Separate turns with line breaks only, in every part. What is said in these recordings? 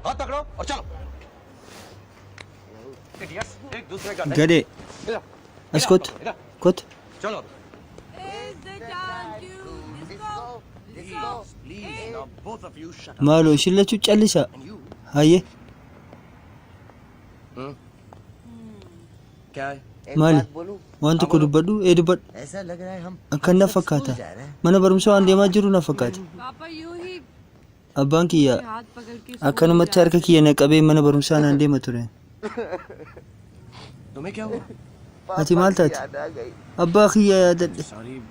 हाथ पकड़ो और चलो। Idiots, एक दूसरे का नहीं।
Gadhee.
इधर,
As kottu.
इधर,
Kottu.
चलो। Please, now both of you shut up.
Maaloo isin lachuu callisaa.
And you,
Hayyee.
क्या है?
एक
Maali?
बात बोलूं?
Waan tokko dubbadhu. Ee dubbadhu.
ऐसा लग रहा है हम
Akkan na
सब स्कूल
fakkaata.
जा रहे हैं।
Mana barumsaa waan deemaa jiru na fakkaata.
पापा यूं ही
Abbaan kiyya
हाथ पकड़ के school
akkanumatti harka kiyya na qabee mana barumsaa naan deema ture.
तुम्हें क्या हुआ?
Ati maal
पापा की
taate?
याद आ गई।
Abbaa kiyya yaadadhe.
Sorry,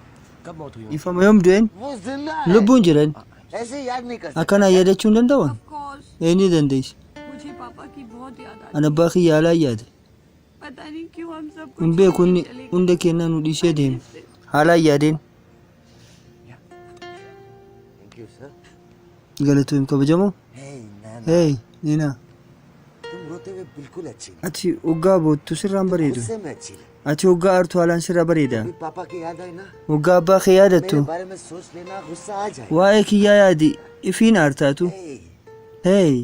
कब मौत हुई उनकी?
Ifama yoom du'een?
वो जिंदा है।
Lubbuun jiran.
ऐसे याद नहीं कर सकता।
Akkanaan yaadachuu hin danda'an?
Of course
Ee ni dandeessi.
मुझे पापा की बहुत याद आती
Ani abbaa kiyya haalaan yaada.
पता नहीं क्यों हम सबको
Hin beeku
छोड़ के
inni
चले गए।
hunda keenyaa nu dhiisee deeme. Haalaan yaadeen.
Thank you sir.
Galatoom kabajamoo.
Hey Naina,
Hey, Nina.
तुम रोते हुए बिल्कुल अच्छी नहीं।
Ati hoggaa boottu sirraan bareedu.
गुस्से में अच्छी लगी।
Ati hoggaa aartu haalaan sirra bareeda.
कभी पापा की याद आई ना,
Hoggaa abbaa kee
मेरे
yaadattu.
बारे में सोच लेना, गुस्सा आ जाए।
Waa'ee kiyyaa yaadi ifiin aartaatu.
Hey,
Hey,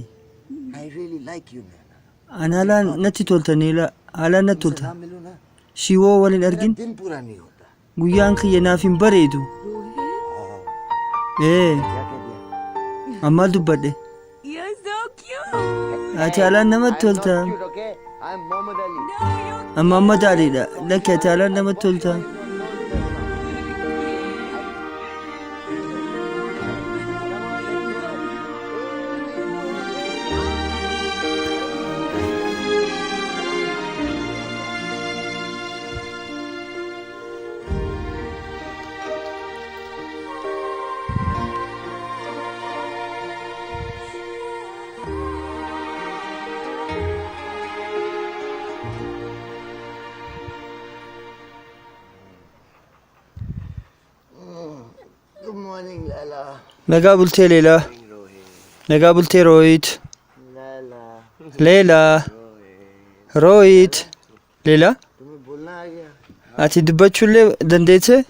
I really like you Naina.
ani haalaan natti tolta Neelaa. Haalaan natti
तुमसे
tolta.
ना मिलूं ना,
Si woo waliin
मेरा
argin
दिन पूरा नहीं होता।
guyyaan kiyya naaf hin bareedu. Ee,
क्या कह दिया?
an maal dubbadhe?
You're so cute.
Ati haalaan namatti tolta.
Cute, okay? I'm Mohammed Ali.
No, you're
An Muhammad Aliidha. Lakki ati haalaan namatti tolta.
Good morning, Laila.
Nagaa bultee Leelaa. Nagaa bultee Rooyit.
Laila,
Leelaa. Rooyit. Leelaa.
तुम्हें बोलना आ गया?
Ati dubbachuullee dandeessee?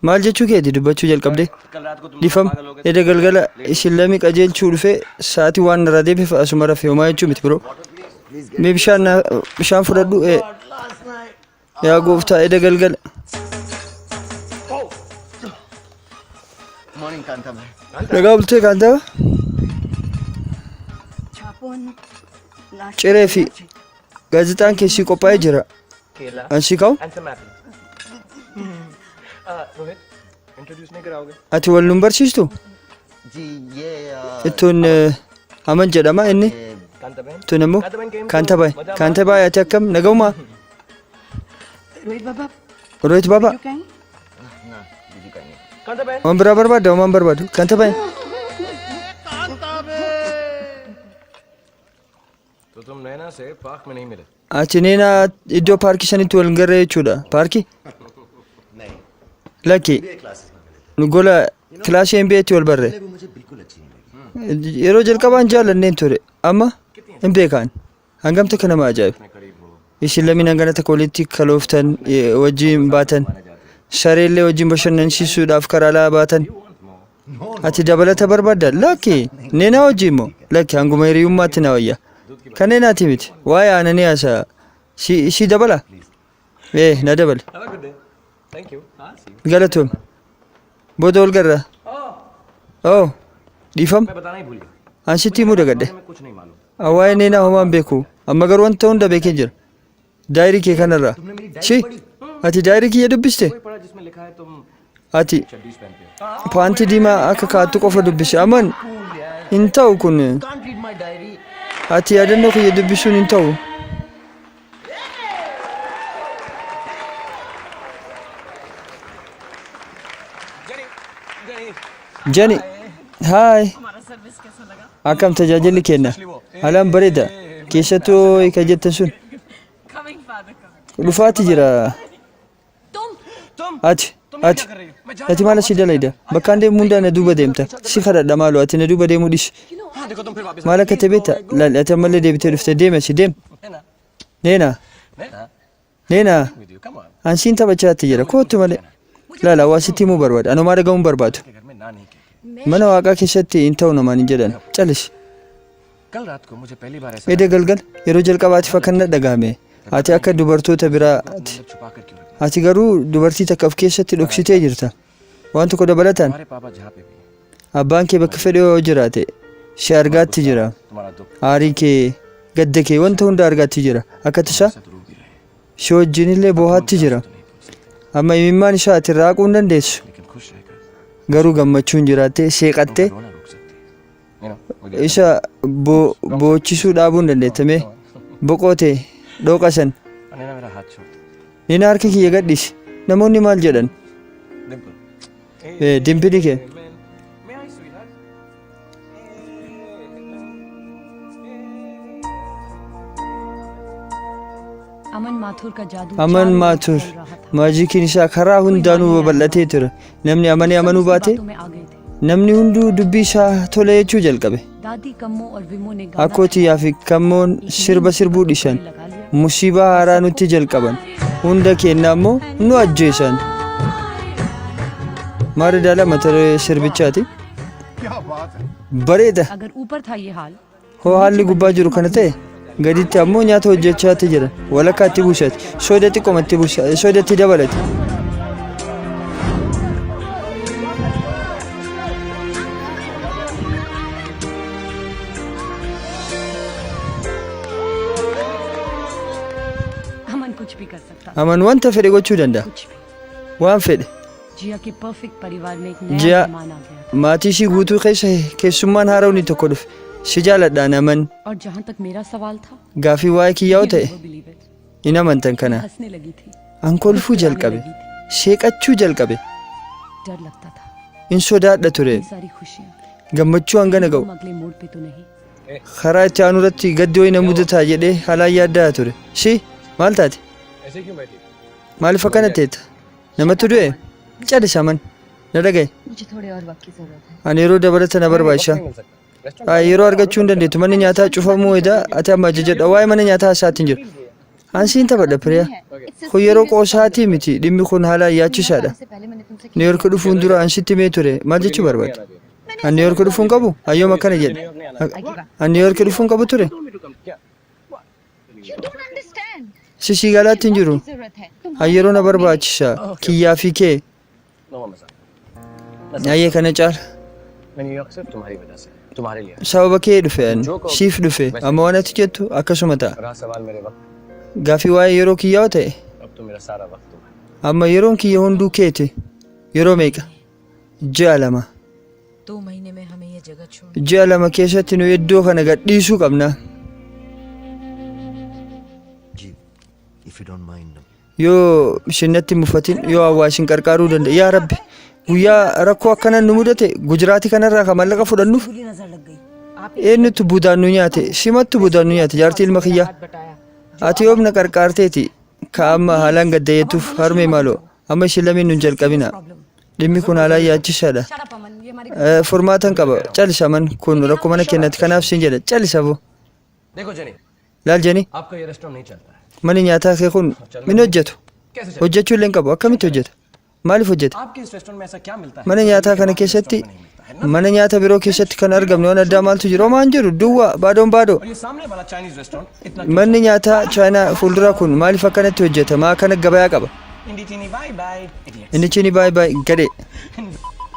Maal jechuu keeti dubbachuu jalqabde?
कल रात को तुम
Dhiifama.
पागल हो गए।
Eda galgala isin lami qajeelchuu dhufe sa'aatii waan narraa deebiif asuma rafe homaa jechuu miti biroo. Mee bishaan naa- bishaan fudhadhu. Ee,
Last night.
Yaa gooftaa eda galgala.
Morning, Kanta bhai.
Nagaa bultee Kaantaa. Ciree fi gaazexaan keessi qophaa'ee jira.
केला
An si kaa'u?
And some apples. Rohit, introduce नहीं कराओगे?
Ati wal nun barsiistu?
जी ये
Ittoon eh, aman jedhama inni.
ये
Kanta बहन।
Tun immoo
Kanta बहन केम
Kaanta baay'ee. Kaanta baay'ee ati akkam nagaumaa?
Rohit Baba,
Rohit Baba.
you can?
ना दीदी का नहीं।
Kanta बहन।
Waan biraa barbaadda homaan barbaadu. Kaanta baay'ee.
तो तुम नैना से पार्क में नहीं मिले?
Ati Neenaa iddoo paarkii sanitti wal hin garree jechuudha. Paarkii?
नहीं,
Lakki.
ये क्लासेस में मिले थे।
Nu gola kilaasii MBAtti wal barre.
पहले भी मुझे बिल्कुल अच्छी नहीं लगी।
Yeroo jalqabaan jaallanneen ture. Amma hin beekaan. Hangam takka nama ajaa'iba.
करीब हो।
Isin lamiin hangana takka walitti kalooftan eh, wajjin baatan. Sareellee wajjin bashannansiisuudhaaf karaa alaa baatan. Ati dabalata barbaadda? Lakki. Neenaa wajjin immoo? Lakki hanguma hiriyummaatti na wayya. Kan Neenaati miti. Waa'ee aananii haasa'a. Si si dabala? Ee na dabala.
Have a good day. Thank you. हाँ, see you.
Galatoom. Booda ol garra. Oh, dhiifama.
मैं बताना ही भूल गया।
An sitti himuu dagadhe.
मैं कुछ नहीं मालूम।
Waa'ee Neenaa homaa hin beeku. Amma garuu wanta hunda beekeen jira. Daayirii kee kanarraa. Si, ati daayirii kiyya dubbiste?
कोई पढ़ा जिसमें लिखा है तुम
Ati
चड्डीज पहनते हो।
paantii diimaa akka kaa'attu qofa dubbise. Aman hin ta'u kun.
Can't read my diary.
Ati yaadannoo kiyya dubbisuun hin ta'u. Jani, haay. Akkam tajaajilli kenna? Haalaan bareeda. Keessattuu kan jettan sun. Dhufaati jira. Ati, ati, ati maal asii dalayda? Bakkaan deemu hundaa na duuba deemta. Si kadhadha maaloo ati na duuba deemuu dhiisi.
हाँ, देखो तुम फिर वापस
Maal akka ta'e beekta? Laal ati ammallee deebitee dhufte deemi asii deemi.
Naina.
Neenaa,
Naina,
Neenaa.
With you, come on.
An siin taphachaatti jira. Kootu malee. Laala waa sitti himuu barbaada. Anumaa dhaga'uun barbaadu.
के घर में ना नहीं कहते।
Mana waaqaa keessatti hin ta'u namaan hin jedhan. Calisi.
कल रात को मुझे पहली बार ऐसा
Eda galgal yeroo jalqabaatiif akka dhagahame. Ati akka dubartoota biraati.
मतलब छुपा कर क्यों रखना
Ati garuu dubartii takka of keessatti dhoksitee jirta. Waan tokko dabalataan
तुम्हारे पापा जहाँ पे भी हैं,
abbaan kee bakka fedhe yoo jiraate si argaatti jira.
तुम्हारा दुख
Aarii kee, gadda kee wanta hunda argaatti jira. Akka tasaa
साथ रो भी रहे हैं
si wajjinillee boohaatti jira.
तो नहीं भूल सकते
Amma imimmaan isaa ati irraa haquu hin dandeessu.
लेकिन खुश रहकर
Garuu gammachuun jiraattee seeqattee
उनका रोना रोक सकते हैं you know
isa boochisuu dhaabuu hin dandeettame. Boqootee dhooqa san.
Naina मेरा हाथ छोड़
Nina harka kiyya gadhiisi. Namoonni maal jedhan?
Dimple
Dimpilii kee.
May I sweetheart?
Aman Mathur का जादू
Aman
चारों ओर
Maatur
फैल रहा था।
maajikiin isaa karaa hundaanuu babal'atee ture. Namni amanee
सब
amanuu
उसकी
baate
बातों में आ गए थे।
namni hunduu dubbii isaa tole jechuu jalqabe.
दादी कम्मो और विमो ने गाना
Akkoo tiyyaa fi kammoon
एक नई
sirba sirbuu
मुसीबत
dhiisan.
को लगा लिया।
Musiibaa haaraa nutti jalqaban. Hunda keenya ammoo nu ajjeesan. Maari daala mata duree sirbichaati. Bareeda.
अगर ऊपर था ये हाल
Hoo haalli gubbaa jiru kana ta'e gaditti ammoo nyaata hojjechaatti jira. Walakkaatti buusati. Soda xiqqoomatti buusa. Soodatti dabalate.
अमन कुछ भी कर सकता था,
Aman wanta fedhe gochuu danda'a.
कुछ भी।
Waan fedhe.
जिया के परफेक्ट परिवार में एक नया
जिया
मेहमान आ गया
maatii ishii guutuu keessa keessummaan haaraan tokko dhufe. Si jaaladhaan aman
और जहाँ तक मेरा सवाल था
gaafii waa'ee kiyyaa'u
you
ta'e
never believe it।
hin amantan kana.
हंसने लगी थी,
An kolfuu jalqabe. Seeqachuu jalqabe.
डर लगता था।
In sodaadha ture.
ये सारी खुशियाँ
Gammachuu hangana ga'u.
हम अगले मोड़ पे तो नहीं।
Karaa itti aanu irratti gaddi wayii na mudataa jedhee haalaan yaaddaa ture. Si maal taate?
ऐसे क्यों बैठी
Maaliif akkana teetta? Namatti du'e? Calisa aman. Na dhagaye.
मुझे थोड़े और वक्त की जरूरत है।
Ani yeroo dabalata na barbaachisa.
नहीं मिल सकता restaurant
Yeroo argachuu hin dandeettu. Manni nyaataa cufamuu edaa ati amma ajajadha. Waa'ee mana nyaataa haasa'aatti hin jiru. An siin taphadha Piriyaa. Kun yeroo qoosaatii miti. Dhimmi kun haalaan yaachisaadha.
इससे पहले मैंने तुमसे
Niw York dhufuun dura an sitti himee ture. Maal jechuu barbaadde? An Niw York dhufuu hin qabu? Hayyoom akkana jedhe. An Niw York dhufuu hin qabu ture?
You don't understand.
Sisii galaatti hin jiru.
जरूरत है तुम
An yeroo na barbaachisa. Kiyyaa fi kee.
No मजा
Ayyee kana caala.
मैं न्यूयॉर्क सिर्फ तुम्हारी वजह से तुम्हारे लिए
Sababa kee dhufe ani. Siif dhufe. Amma waan ati jettu akkasuma ta'a.
रहा सवाल मेरे वक्त
Gaafii waa'ee yeroo kiyyaa ta'e
अब तो मेरा सारा वक्त तुम्हारा
amma yeroon kiyya hunduu keeti. Yeroo meeqa? Ji'a 2.
2 महीने में हमें ये जगह छोड़
Ji'a 2 keessatti nu iddoo kana gadhiisuu qabna.
Ji if you don't mind
Yoo ishinnatti hin mufatin yoo hawaasni qarqaaruu danda'a. Yaa Rabbi guyyaa rakkoo akkanaan nu mudate Gujiraati kanarraa kan mallaqa fudhannuuf
बुरी नजर लग गई
eenyutu budaan nu nyaate simattu budaan nu nyaate jaartii ilma kiyyaa.
बटाया
Ati yoomna qarqaarteeti ka amma haalaan gaddayeetuuf harmee maaloo amma isheen lameen nu hin jalqabina. Dhimmi kun haalaan yaachisaadha.
Shut up अमन, ये हमारे
Furmaatan qaba. Calisa aman kun rakkoo mana keenyatti kanaaf siin jedha. Calisa boo.
देखो jenny
Laal jenii
आपका ये रेस्टोरेंट नहीं चलता है
manni nyaataa kee kun min hojjetu.
कैसे चलता
Hojjechuu illee hin qabu. Akkamitti hojjeta? Maaliif hojjeta?
है आपके इस रेस्टोरेंट में ऐसा क्या मिलता है
Mana nyaataa kana keessatti mana nyaata biroo keessatti kan argamne waan addaa maaltu jiru? Homaa hin jiru. Duwwaa baadoon baadoo.
और ये सामने वाला चाइनीज रेस्टोरेंट इतना
Manni nyaataa Chaayinaa fuulduraa kun maaliif akkanatti hojjeta? Maa akkana gabayaa qaba?
इंडी चीनी bye bye idiots
Inni chini baay'ee baay'ee gadhee.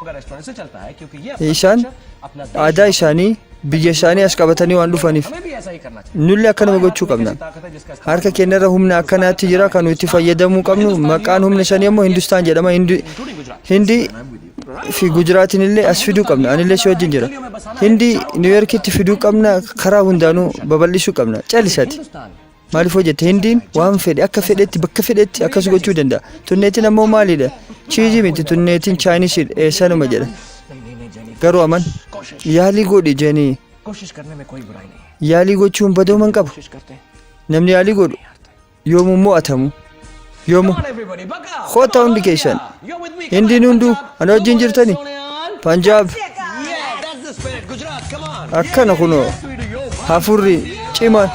का रेस्टोरेंट से चलता है क्योंकि ये अपना
Isaan
culture, अपना देश,
aadaa isaanii biyya isaanii as qabatanii waan dhufaniif
हमें भी ऐसा ही करना चाहिए
nulli akkanuma gochuu qabna.
ताकत है जिसका
Harka keenyarra humna akkanaatti jira kan nuti fayyadamuu qabnu maqaan humna shanii ammoo Hindustaan jedhama. Hindi fi Gujaraatiin illee as fiduu qabna. Anillee si wajjin jira. Hindi Niw Yorkitti fiduu qabna. Karaa hundaanuu babal'isuu qabna. Callisati. Maaliif hojjette? Hindiin waan fedhe akka fedhetti bakka fedhetti akkas gochuu danda'a. Tunneetiin ammoo maalidha? Chiizii miti tunneetiin chaayinisidha. Eessanuma jedha.
नहीं नहीं नहीं jenny
Garuu aman yaalii godhi jenii
कोशिश करने में कोई बुराई नहीं है
yaalii gochuun badooma hin qabu.
कोशिश करते हैं
Namni yaalii godhu yoomuu mo'atamu. Yoomuu
Come on everybody, buck up.
Kottaa hundi keessan.
You're with me.
Hindiin hunduu ana wajjin jirtani. Panjaab
Yeah, that's the spirit. Gujarat, come on.
akkana kunoo hafuurri cimaan.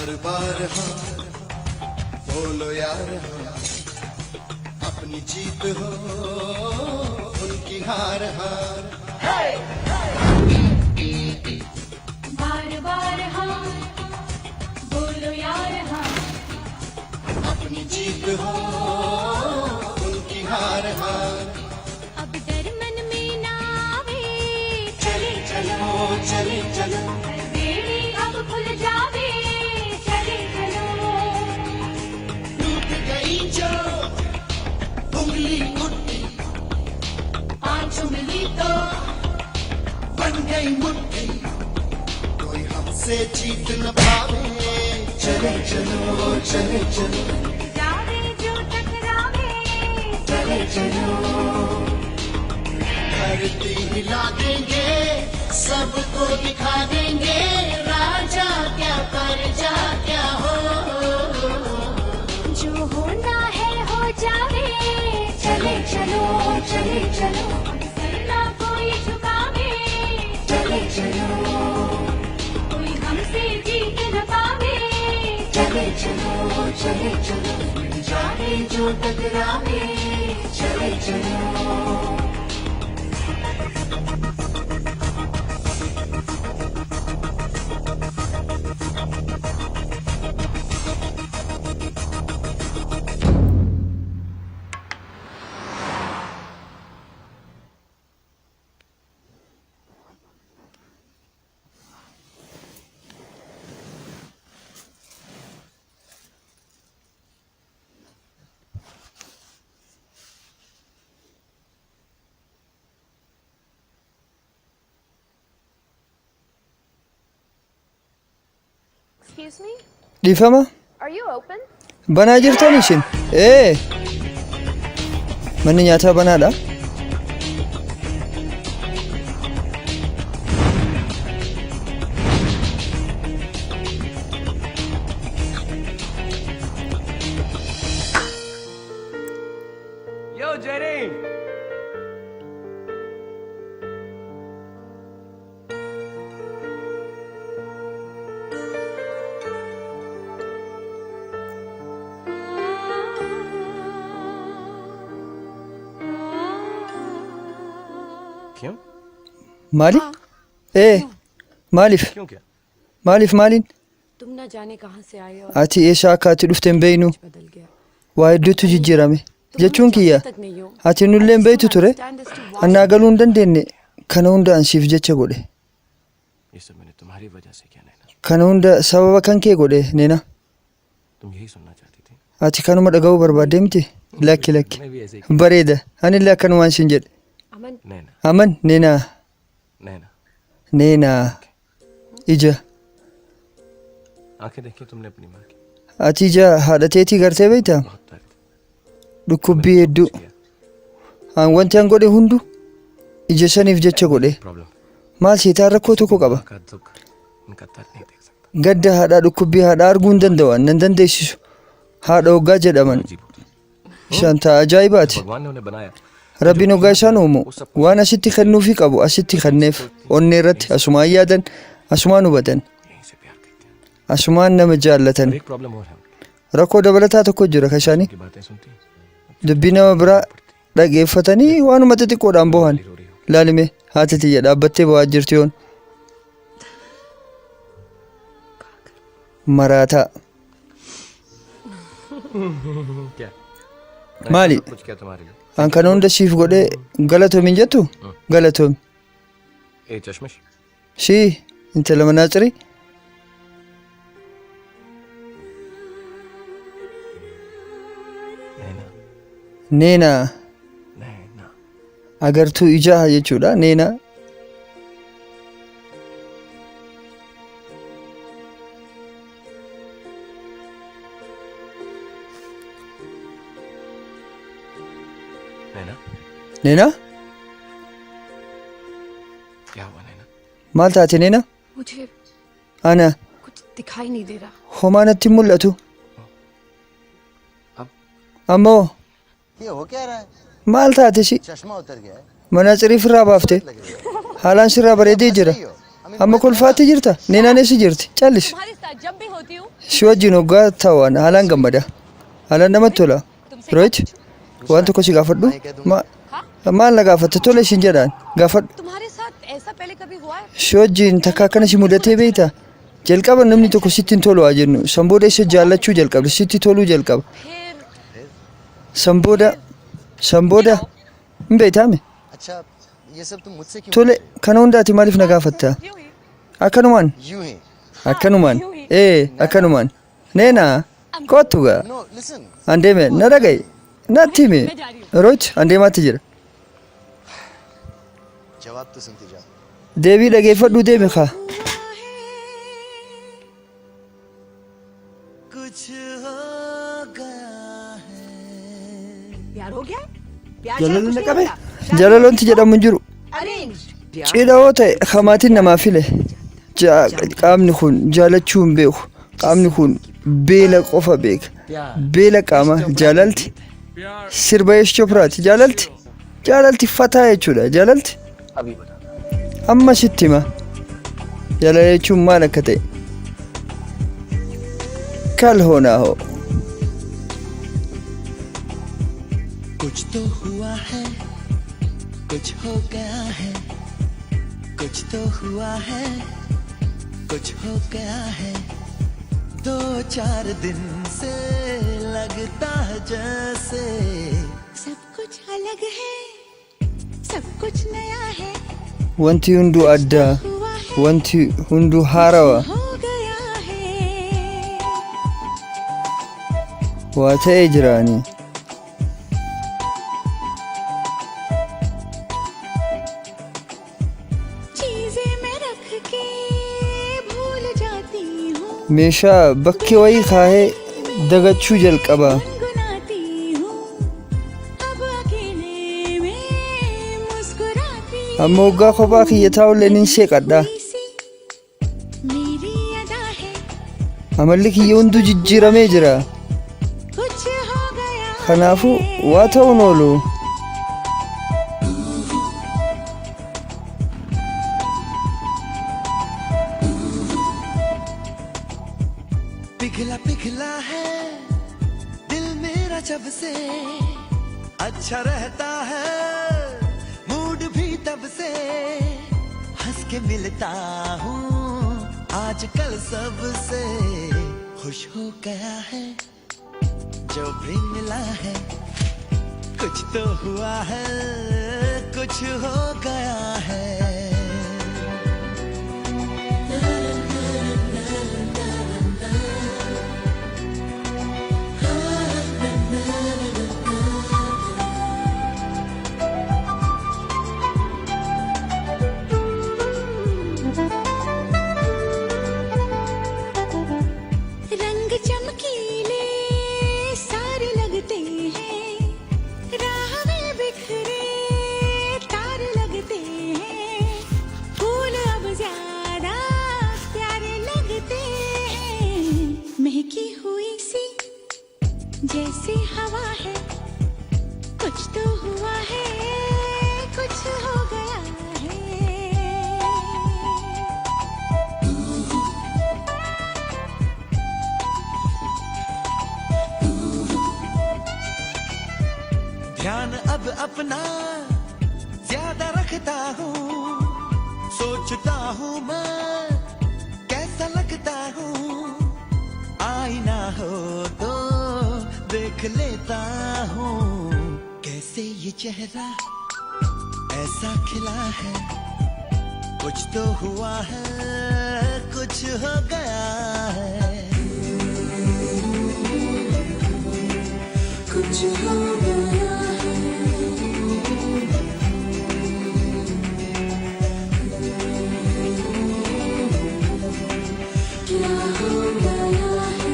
बार बार हाँ बोलो यार हाँ अपनी जीत हो उनकी हार हार।
बार बार हाँ बोलो यार हाँ
अपनी जीत हो उनकी हार हार।
अब डर मन में ना आवे
चले चलो चले चलो
हर बेड़ी अब खुल जावे चले चलो।
टूट गई जो उंगली मुट्ठी
पांच उंगली तो
बन गई मुट्ठी कोई हमसे जीत न पावे। चले चलो चले चलो
जावे जो टकरावे
चले चलो धरती हिला देंगे सबको दिखा देंगे राजा क्या प्रजा क्या हो।
जो होना है हो जावे चले चलो चले चलो अब सर ना कोई झुकावे
चले चलो
कोई हमसे जीत न पावे
चले चलो चले चलो मिल जाए जो टकरावे। चले चलो
Excuse me?
Dhiifama?
Are you open?
Banaa jirtan isin? Ee. Manni nyaataa banaadha.
Yo, Jerry! क्यों
Maali? Ee. Maaliif?
क्यों क्या
Maaliif maaliin?
तुम ना जाने कहाँ से आए और
Ati eessaa akka ati dhufte hin beeynu.
कुछ बदल गया।
Waa hedduutu jijjiirame. Jechuun kiyya.
तक नहीं हो।
Ati nullee hin beeytu ture.
Understand as to why
Annaa galuu hin dandeenye. Kana hunda an siif jecha godhe.
ये सब मैंने तुम्हारी वजह से किया नैना।
Kana hunda sababa kan kee godhe Neena.
तुम यही सुनना चाहती थी।
Ati kanuma dhaga'uu barbaadde miti? Lakki lakki.
मैं भी ऐसे ही
Bareeda. Anillee akkanumaan siin jedhe.
Aman
Naina
Aman Neenaa.
Naina
Neenaa. Ija.
आंखें देखी तुमने अपनी माँ की
Ati ija haadha teetii gartee beektaa?
बहुत दर्द
Dhukkubbii hedduu.
किया
An wanti an godhe hundu ija saniif jecha godhe.
Problem
Maal seetaan rakkoo tokko qaba.
का दुख उनका दर्द नहीं देख सकता।
Gadda haadhaa dhukkubbii haadhaa arguu hin danda'u. An nan dandeessisu. Haadha hoggaa jedhaman.
अजीब होती है।
Isaan ta'a ajaa'ibaati.
भगवान ने उन्हें बनाया
Rabbiin hoggaa isaan uumu waan asitti kennuufii qabu asitti kenneef onnee irratti asumaan yaadan asumaan hubatan
यहीं से प्यार करते हैं।
asumaan nama jaallatan.
एक प्रॉब्लम और है उनकी
Rakkoo dabalataa tokko jira ka isaanii
उनकी बातें सुनती हैं,
dubbii nama biraa dhageeffatanii waanuma xixiqqoodhaan bohan.
रो रही हो।
Laalime haati tiyya dhaabbattee bo'aa jirti yoon. Maraataa.
क्या
Maali?
कुछ क्या तुम्हारे लिए
An kana hunda siif godhee galatoomi hin jettu? Galatoomi.
ए चश्मिश
Sii intala manaatsirii.
Naina
Neenaa
Naina
agartuu ijaa jechuudha. Neenaa.
Naina
Neenaa
क्या हुआ नैना?
Maal taate Neenaa?
मुझे
Ana
कुछ दिखाई नहीं दे रहा।
Homaa natti hin mul'atu.
अब
Ammoo
ये हो क्या रहा है?
maal taate si?
चश्मा उतर गया है।
Manaatsirii ofirraa baafte.
लग रही है।
Haalaan sirraa bareedee jira.
सही हो। हम
Amma kolfaatti jirta? Neenaan eessa jirti? Callis.
तुम्हारे साथ जब भी होती हूँ
Si wajjin hoggaa ta'an haalaan gammada. Haalaan namatti tola. Rohit, waan tokko si gaafadhu. Maal na gaafatte? Tole isin jedhaan. Gaafadhu.
तुम्हारे साथ ऐसा पहले कभी हुआ है?
Si wajjin takka akkana si mudatee beektaa? Jalqaba namni tokko sitti hin tolu haa jennu. San booda isa jaallachuu jalqabde. Sitti toluu jalqaba.
फिर
San booda san booda hin beektaame?
अच्छा ये सब तुम मुझसे क्यों
Tole kana hundaati maaliif na gaafatta?
यूं ही
Akkanumaan
यूं ही
akkanumaan ee akkanumaan Neenaa kottu gaa.
No listen
An deeme na dhaga'i natti himi Rohit an deemaatti jira.
जवाब तो सुनती जाओ
Deebii dhageeffadhuu deemi kaa.
कुछ हो गया है
प्यार हो गया प्यार
Jaalalli na qabe. Jaalala wanti jedhamu hin jiru.
Arranged
Cidha yoo ta'e hamaatiin namaa file. Qaamni kun jaalachuu hin beeku. Qaamni kun beela qofa beeka. Beela qaamaa jaalalti sirba Yesh Chopraati. Jaalalti jaalalti fataa jechuudha. Jaalalti amma sitti hima. Jaalala jechuun maal akka ta'e. Kal hoonaa hoo.
कुछ तो हुआ है कुछ हो गया है कुछ तो हुआ है कुछ हो गया है दो चार दिन से लगता है जैसे
सब कुछ अलग है सब कुछ नया है
Wanti hunduu addaa.
हुआ है
Wanti hunduu haarawaa.
हो गया है
Waa ta'ee jiraanii.
चीजें मैं रख के भूल जाती हूँ
Meeshaa bakkee wayii kaahee dagachuu jalqaba.
गुनगुनाती हूँ अब अकेले में मुस्कुराती
Amma waggaa kophaa kiyya taa'ullee nin seeqadha.
हुई सी मेरी अदा है
Amalli kiyya hunduu jijjiiramee jira.
कुछ हो गया
Kanaafuu waa ta'uun oolu.
पिघला पिघला है दिल मेरा जब से अच्छा रहता है मूड भी तब से हंस के मिलता हूँ आजकल सबसे खुश हो गया है जो भी मिला है कुछ तो हुआ है कुछ हो गया है
रंग चमकीले सारे लगते हैं राह में बिखरे तारे लगते हैं फूल अब ज्यादा प्यारे लगते हैं महकी हुई सी जैसे हवा है कुछ तो हुआ है कुछ हो गया है
ध्यान अब अपना ज्यादा रखता हूँ सोचता हूँ मैं कैसा लगता हूँ आईना हो तो देख लेता हूँ कैसे ये चेहरा ऐसा खिला है कुछ तो हुआ है कुछ हो गया है
कुछ हो गया है क्या हो गया है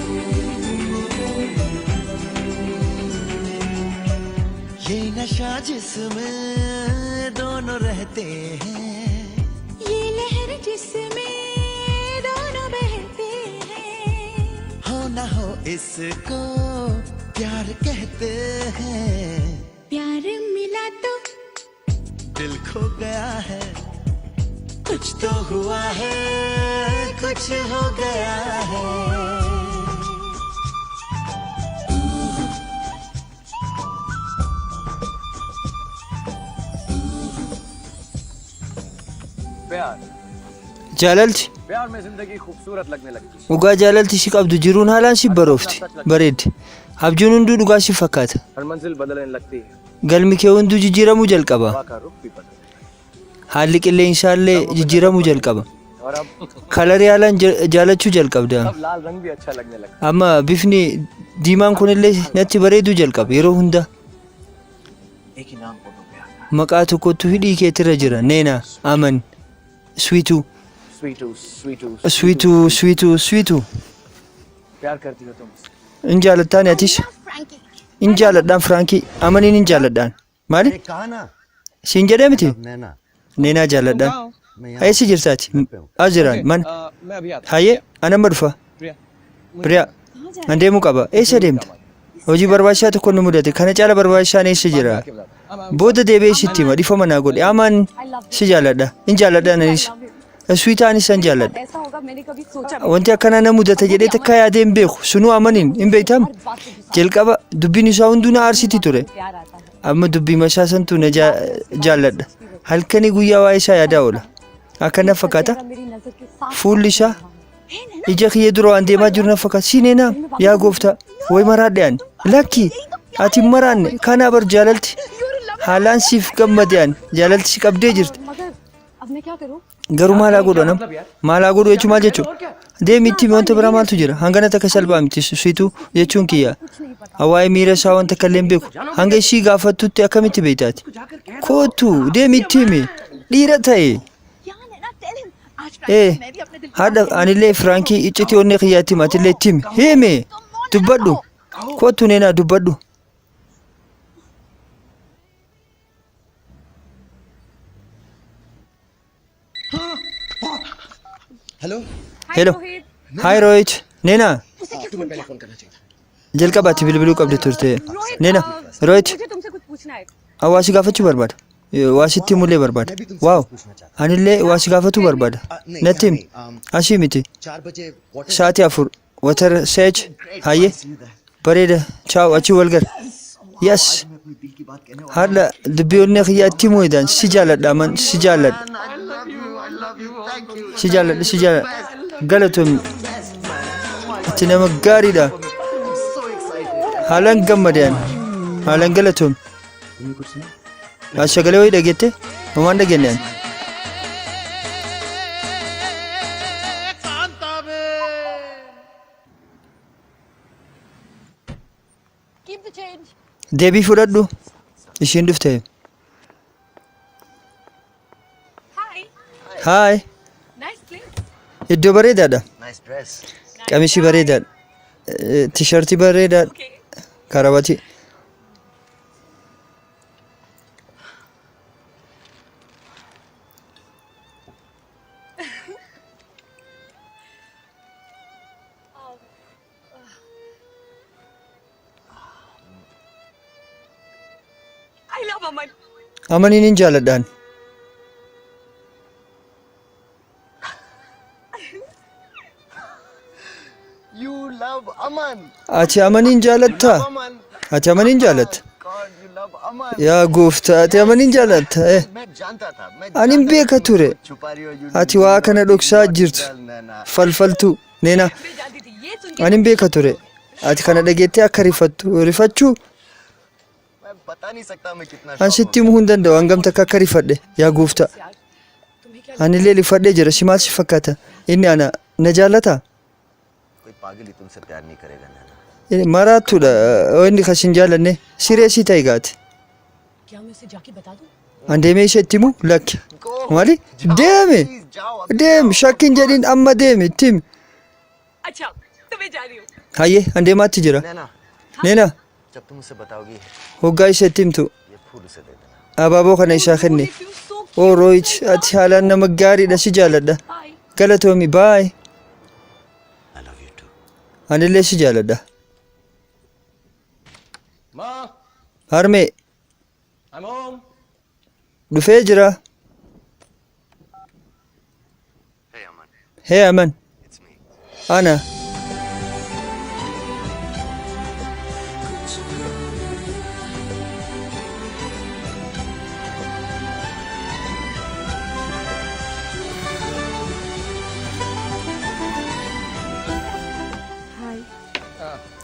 ये नशा जिसमें दोनों रहते हैं
ये लहर जिसमें दोनों बहते हैं
हो ना हो इसको प्यार कहते हैं
प्यार मिला तो
दिल खो गया है कुछ तो हुआ है, कुछ हो गया है।
प्यार
Jaalalti
प्यार में जिंदगी खूबसूरत लगने लगती है।
dhugaa jaalalti si qabdu jiruun haalaan si baroofti bareeddi. Abjuun hunduu dhugaa si fakkaata.
हर मंजिल बदलने लगती है।
Galmi kee hunduu jijjiiramuu jalqaba.
हवा का रुख भी बदलने लगता
Haalli qilleensaallee jijjiiramuu jalqaba.
है। और अब
Kalarii haalaan jaalachuu jalqabda.
अब लाल रंग भी अच्छा लगने लगता
Amma bifni diimaan kunillee natti bareeduu jalqaba yeroo hunda.
है। एक ही नाम को तो प्यार था।
Maqaa tokkotu hidhii keetirra jira. Neena, Aman, Sweetuu,
Sweetu Sweetu
Sweetuu, Sweetuu, Sweetuu.
प्यार करती हो तुम।
In jaalattaan atis? In jaaladhaan Firaankii. Amaniin in jaaladhaan. Maali?
कहा ना
Siin jedhee miti?
नैना
Neenaa jaaladhaan.
मैं
Eessa jirtaati? As jiraan. Mana.
मैं अभी आता
Hayyee, an amma dhufa.
Priya
Biriyaa, an deemuu qaba. Eessa deemta? Hojii barbaachisaa tokko nu mudate. Kana caala barbaachisaan eessa jira? Booda deebi'ee sitti hima. Dhiifama naa godhe. Aman si jaaladha. In jaaladha anis. Sweetaanis san jaaladha.
ऐसा होगा मैंने कभी सोचा भी
Wanti akkanaa na mudata jedhee takka yaadee hin beeku. Sunuu amaniin hin beektamu.
हर बात पे गुस्सा
Jalqaba dubbiin isaa hunduu na aarsiti ture.
प्यार आता है
Amma dubbii masaa santu na jaalladha. Halkanii guyyaa waa'ee isaa yaadaa oola. Akkana fakkaata.
चेहरा मेरी नजर के साथ
Fuulli isaa ija kiyya dura waan deemaa jiru na fakkaata. Siineenaa yaa gooftaa wayi maraadhe ani. Lakki ati hin maraanne kanaa bar jaalalti. Haalaan siif gammade ani jaalalti si qabdee jirti.
मगर अब मैं क्या करूं
Garuu maalaa godhu anam? Maalaa godhu jechuun maal jechuudha? Deemi itti himi wanta biraa maaltu jira? Hangana takka salphaa miti situ jechuun kiyya. Waa'ee miira isaa wanta akka illee hin beeku. Hanga ishii gaafattutti akkamitti beektaati? Kootu deemi itti himi. Dhiira ta'e.
क्या नैना tell him आज
Ee
मैं भी अपने दिल
haadha anillee Firaankii iccitii onnee kiyyaatti hima atillee itti himi. Himi dubbadhu. Kootu neenaa dubbadhu.
Hello
Hello. Hi Rohit. Neenaa jalqabaatti bilbiluu qabdi turte. Neena Rohit.
मुझे तुमसे कुछ पूछना है
Hawaasi gaafachuu barbaada. Waasitti himullee barbaada. Waaw! Anillee waasi gaafatuu barbaada. Natti himi. Asii miti.
4 बजे
Sa'aatii 4. Water seech. Hayyee. Bareeda. Chaaw achi wal gara. Yes. Haadha dubbii onnee kiyyaa itti himuu hedaan si jaaladha aman si jaaladha. Si jaaladha si jaaladha. Galatoomi. Ati nama gaariidha. Haalaan gammade ani. Haalaan galatoomi. Sagalee wayii dhageette? Homaan dhageenye ani.
Keep the change
Deebii fudhadhu. Ishiin dhufte.
Hi
Haay.
Nice place
Iddoo bareedaadha.
Nice dress.
Qamisii bareedaadha. Tishartii bareedaadha. Karabatii.
I love Aman
Amaniin hin jaaladhaan.
You love Aman.
Ati amaniin jaalattaa?
Aman.
Ati amaniin jaalatta?
God, you love Aman.
Yaa gooftaa ati amaniin jaalatta? Eh.
मैं जानता था मैं
Ani hin beeka ture.
छुपा रही हो you
Ati waa kana dhoksaa jirtu. Falfaltuu. Neena.
मैं जानती थी ये सुन के
Ani hin beeka ture. Ati kana dhageettee akka rifattu rifachuu
मैं बता नहीं सकता मैं कितना
an sitti himuu hin danda'u hangam takka akka rifadhe yaa gooftaa. Anillee rifadhee jira si maal si fakkaata? Inni ana na jaallataa?
कोई पागल ही तुमसे प्यार नहीं करेगा नैना।
Inni Maraattuudha inni kan sin jaallanne siree sii ta'e gaati.
क्या मैं उसे जाके बता दूं
An deemee ishee itti himu lakki. Maali? Deemi! Deemi! Shakkiin jedhiin amma deemi itti himi.
अच्छा तो मैं जा रही हूँ
Hayyee an deemaatti jira.
नैना
Neena
जब तुम उसे बताओगी
hoggaa ishee itti himtu
ये फूल उसे दे देना।
abaaboo kana isaa kenne. Oo Rohit ati haalaan nama gaariidha si jaalladha.
Bye
Galatoomi baay.
I love you too.
Anillee si jaalladha.
माँ
Harmee
I am home.
dhufee jira. Hee Aman. Ana.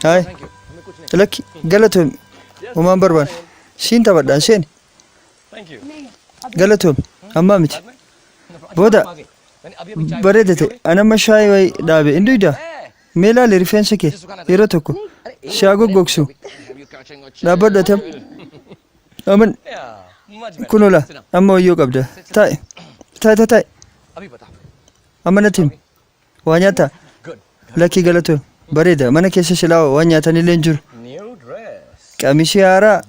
Hayi. Lakki galatoomi. Homaan barbaanne. Siin taphadhaan seeni. Galatoomi. Ammaa miti. Booda bareeda ta'e. Ani amma shaayii wayii dhaabe. Hin duydaa? Mee ilaali rifeensa kee yeroo tokko si haa goggogsu. Dhaabbadhu ati amma. Aman kunoo laa amma wayyoo qabda. Taa'i. Taa'i taa'i taa'i. Amma natti himi. Waa nyaattaa? Lakkii galatoomi. Bareeda. Mana keessa silaa waan nyaatanillee hin jiru. Qamisii haaraa.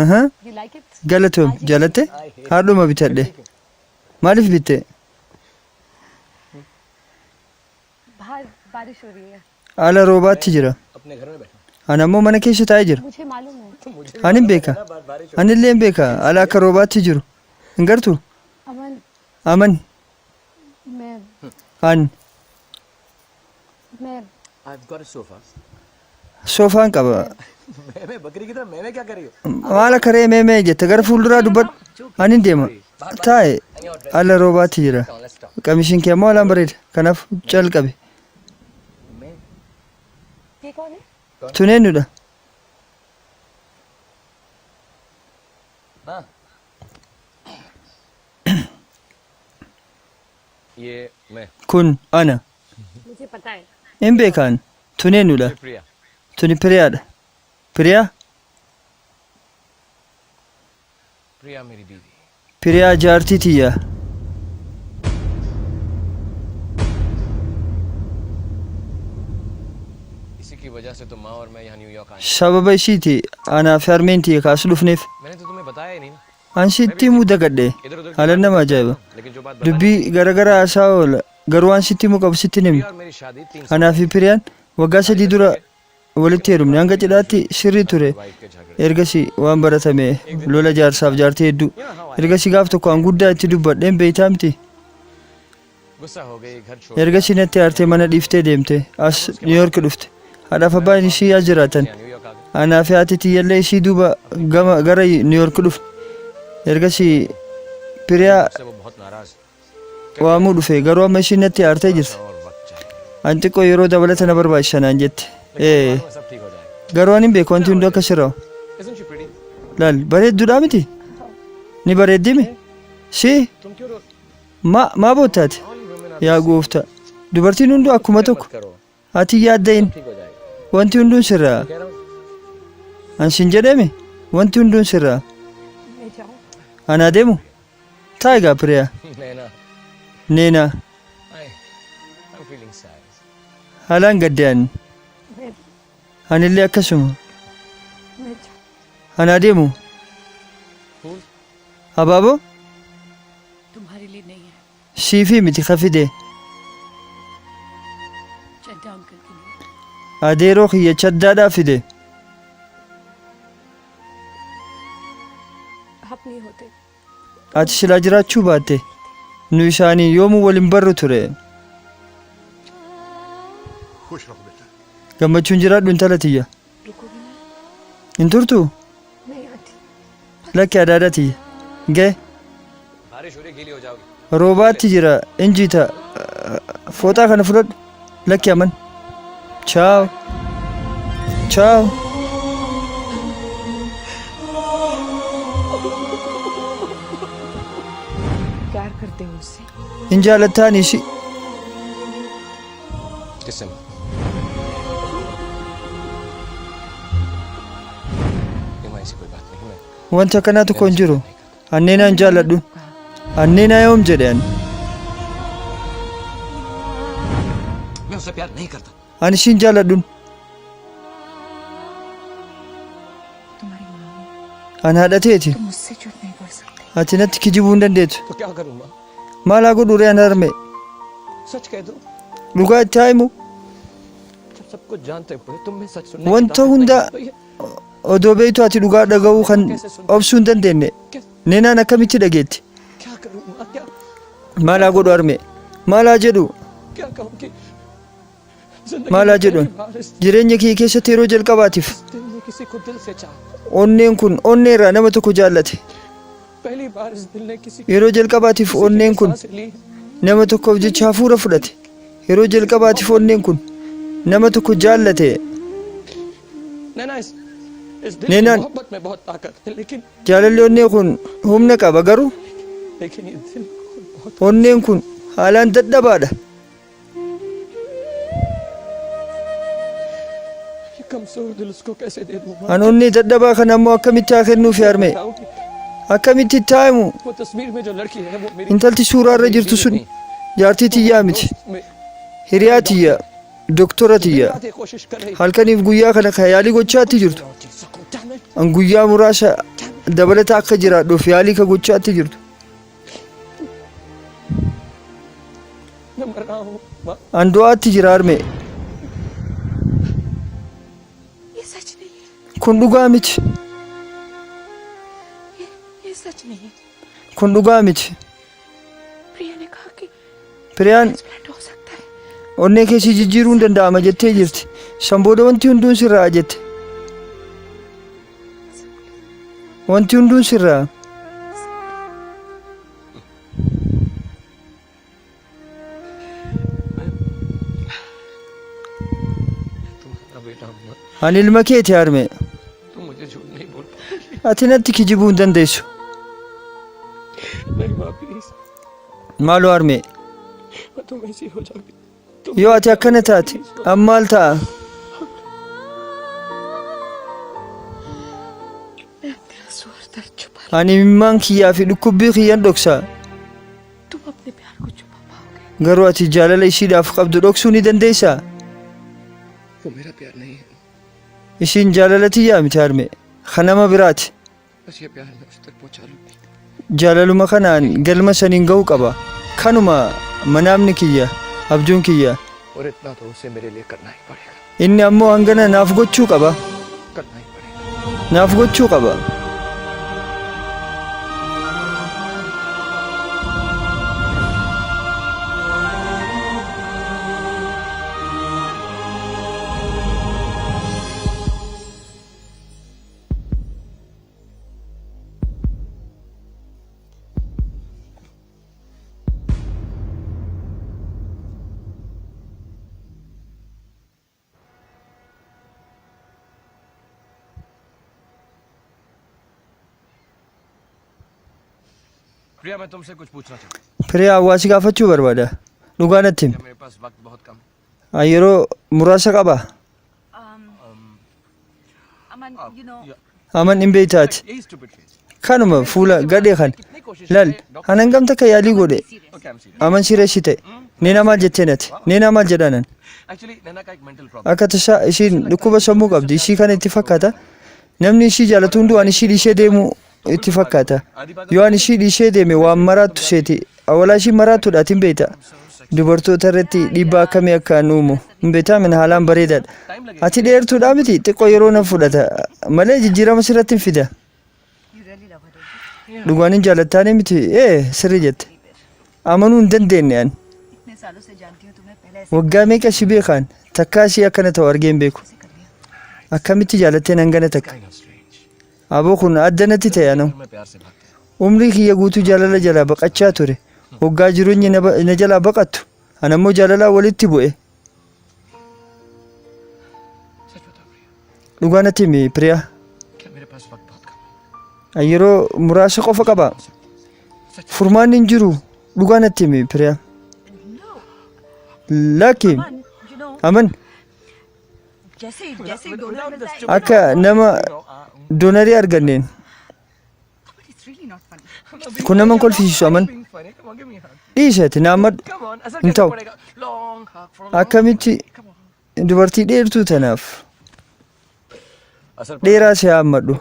Aha.
You like it?
Galatoomi. Jaalatte? Haadhuma bitadhe. Maaliif bitte?
बाहर बारिश हो रही है
Ala roobaatti jira. Ani ammoo mana keessa taa'ee jira.
मुझे मालूम है
Ani hin beeka. Anillee hin beeka. Ala akka roobaatti jiru. Hin gartuu?
Aman
Aman.
मैं
An
मैं
soofaan qaba. Maal akka re'ee mee mee jette gara fuulduraa dubbadhu. Ani hin deema. Taa'e ala roobaatti jira. Qamisiin kee ammoo alaan bareeda. Kanaaf calqabe.
ये कौन है
Tun eenyudha? Kun ana.
मुझे पता है
Hin beekaan. Tun eenyudha? Tuni Piriyaadha. Piriyaa? Piriyaa jaartii tiyya. Sababa ishiiti anaa fi harmeen tiyya kaas dhufneef. An sitti himuu dagadhe. Haalaan nama ajaa'iba. Dubbii garagaraa haasaa oola. Garuu waan sitti himuu qabu sitti hin himne. Anaa fi Piriyaan waggaa 3 dura walitti heerumne. Hanga cidhaatti sirrii ture. Ergasii waan baratame lola jaarsaaf jaartii hedduu. Ergasii gaaf tokko an guddaa itti dubbadheen beeytaa miti. Ergasii natti aartee mana dhiiftee deemte. As Niiyork dhufte. Haadhaaf abbaan ishii as jiraatan. Anaa fi haati tiyyallee ishii duuba gama gara Niiyork dhufne. Ergasii Piriyaa waamuu dhufe. Garuu amma ishiin natti aartee jirti. An xiqqoo yeroo dabalata na barbaachisa naan jette. Ee. Garuu ani hin beeku wanti hunduu akka sirraa'u. Laal bareedduudhaa miti? Ni bareeddimi? Si? Ma maa boottaati? Yaa gooftaa. Dubartiin hunduu akkuma tokko. Ati yaadda'in. Wanti hunduun sirraa. An sin jedhemi? Wanti hunduun sirraa.
मैं जाऊं
Anaa deemu? Taa'i gaa Piriyaa. Neenaa. Haalaan gadde ani. Anillee akkasuma.
मैं जाऊं
Anaa deemu? Abaaboo?
तुम्हारे लिए नहीं है
Siifii miti ka fide.
Chadda uncle के लिए
Adeeroo kiyya chaddaadhaa fide.
आप नहीं होते
Ati silaa jiraachuu baatte nu isaaniin yoomuu wal hin barru ture.
खुश रहो बेटा
Gammachuun jiraadhu intala tiyya.
रुकोगे ना
Hin turtuu?
नहीं aunty
Lakki adaada tiyya. Ga'e. Roobaatti jira in jiita. Fooxaa kana fudhadhu. Lakki aman. Chaaw. Chaaw.
प्यार करते हो उससे
Hin jaalattaani ishii. Wanti akkanaa tokko hin jiru. Anneenaa hin jaalladhu. Anneenaa yoom jedhe ani. Ani ishii hin jaalladhun.
तुम्हारी माँ हूँ
Ani haadha teeti.
तुम मुझसे झूठ नहीं बोल सकते
Ati natti kijibuu hin dandeettu. Maal haa godhu ree ani harmee? Dhugaa itti haa himu. Wanta hunda odoo beektu ati dhugaa dhaga'uu kan obsuu hin dandeenye. Neenaan akkamitti dhageetti? Maal haa godhu harmee? Maal haa jedhu?
क्या कहूँ कि जिंदगी
Maalaa
में
jedhuun
पहली बार इस
jireenya kiyya keessatti yeroo jalqabaatiif
दिल ने किसी को दिल से चाहा।
onneen kun onnee irraa nama tokko jaallate.
पहली बार इस दिल ने किसी
Yeroo jalqabaatiif
किसी के
onneen
लिए
kun
सांस ली।
nama tokkoof jecha hafuura fudhate. Yeroo jalqabaatiif onneen kun nama tokko jaallate.
नैना इस इस दिल की
नैना-
मोहब्बत में बहुत ताकत है, लेकिन
Jaalalli onnee kun humna qaba garuu
लेकिन ये दिल खुद बहुत
onneen kun haalaan dadhabaadha.
ये कमजोर दिल उसको कैसे दे दूँ
An onnee dadhabaa kana ammoo akkamitti haa kennuufi harmee?
बताऊं कि
Akkamitti itti haa himu?
वो तस्वीर में जो लड़की है वो मेरी
Intalti suuraa irra jirtu sun jaartii tiyyaa miti.
दोस्त में
Hiriyaa tiyya, doktora tiyya.
रात ये कोशिश कर रही
Halkaniif guyyaa kana ka yaalii gochaatti jirtu.
और जी सकूं damn it.
An guyyaa muraasa dabalata akka jiraadhuuf yaalii ka gochaatti jirtu.
मैं मर रहा हूँ माँ।
An du'aatti jira harmee.
ये सच नहीं है।
Kun dhugaa miti.
ये सच नहीं है।
Kun dhugaa miti.
प्रिया ने कहा कि
Piriyaan
transplant हो सकता है।
onnee keessi jijjiiruun danda'ama jettee jirti. San booda wanti hunduun sirraa jette. Wanti hunduun sirraa.
तुम्हारा बेटा हूँ मैं।
Ani ilma keeti harmee.
तुम मुझे झूठ नहीं बोल
Ati natti kijibuu hin dandeessu.
नहीं माँ प्लीज
Maaloo harmee.
मैं तुम ऐसी हो जाओगी तुम
Yoo ati akkana taate an maal ta'a?
मैं अपने आंसू और दर्द छुपा
Ani imimmaan kiyyaa fi dhukkubbii kiyyan dhoksa.
तुम अपने प्यार को छुपा पाओगे?
Garuu ati jaalala ishiidhaaf qabdu dhoksuu ni dandeessaa?
वो मेरा प्यार नहीं है।
Ishiin jaalala tiyyaa miti harmee. Kan nama biraati.
बस ये प्यार मैं उस तक पहुंचा लूँ।
Jaalaluma kanaan galma saniin ga'uu qaba. Kanuma manaamni kiyya, abjuun kiyya.
और इतना तो उसे मेरे लिए करना ही पड़ेगा।
Inni ammoo hangana naaf gochuu qaba.
करना ही पड़ेगा।
Naaf gochuu qaba.
प्रिया मैं तुमसे कुछ पूछना चाहता हूँ।
Firiyaa waa si gaafachuu barbaada. Dhugaa natti himi.
मेरे पास वक्त बहुत कम है।
An yeroo muraasa qaba.
Aman, you know,
Aman hin beektaati.
यही stupid face.
Kanuma fuula gadhee kana.
कितनी कोशिश
Laal, an hangam takka yaalii godhe.
Okay I am serious.
Aman sirreessi ta'e. Neenaa maal jettee nati? Neenaa maal jedhaanan?
Actually नैना का एक mental problem.
Akka tasaa ishiin dhukkuba sammuu qabdi. Ishii kana itti fakkaata. Namni ishii jaalatu hunduu ani ishii dhiisee deemu itti fakkaata. Yoo ani ishii dhiisee deeme waan maraattu seeti. Awwalaa ishii maraattuudha ati hin beekta. Dubartoota irratti dhiibbaa akkamii akka an uumu hin beektaa mina haalaan bareedaadha. Ati dheertuudhaa miti xiqqoo yeroo na fudhata malee jijjiirama sirratti hin fida.
you really love her, don't you?
Dhugaan hin jaallattaanii miti ee sirrii jette. Amanuu hin dandeenye ani.
इतने सालों से जानती हूँ तुम्हें, पहले ऐसे
Waggaa meeqa si beekaan takkaa ishii akkana ta'u argee hin beeku.
कैसे कर लिया?
Akkamitti jaalatteen hangana takka.
Kind of strange.
Aboo kun adda natti ta'e anuu.
मैं प्यार से भागते हैं।
Umrii kiyya guutuu jaalala jalaa baqachaa ture. Waggaa jireenyi na ba- na jalaa baqattu. Ani ammoo jaalalaa walitti bu'e.
सच बताओ प्रिया,
Dhugaa natti himi Piriyaa.
क्या मेरे पास वक्त बहुत कम है?
Ani yeroo muraasa qofa qaba. Furmaanni hin jiru. Dhugaa natti himi Piriyaa.
No,
Lakki
Aman, you know,
aman
जैसे जैसे ही डोनर मिलता है,
akka nama doonarii arganneen
but it's really not funny.
kun nama hin kolfisiisu aman.
Being funny, come on, give me a hug.
Dhiisati na ammadhu.
Come on, असर
Hin
कैसे
ta'u.
पड़ेगा? Long hug for a long.
Akkamitti dubartii dheertuu tanaaf
असर
dheeraa si haa ammadhu.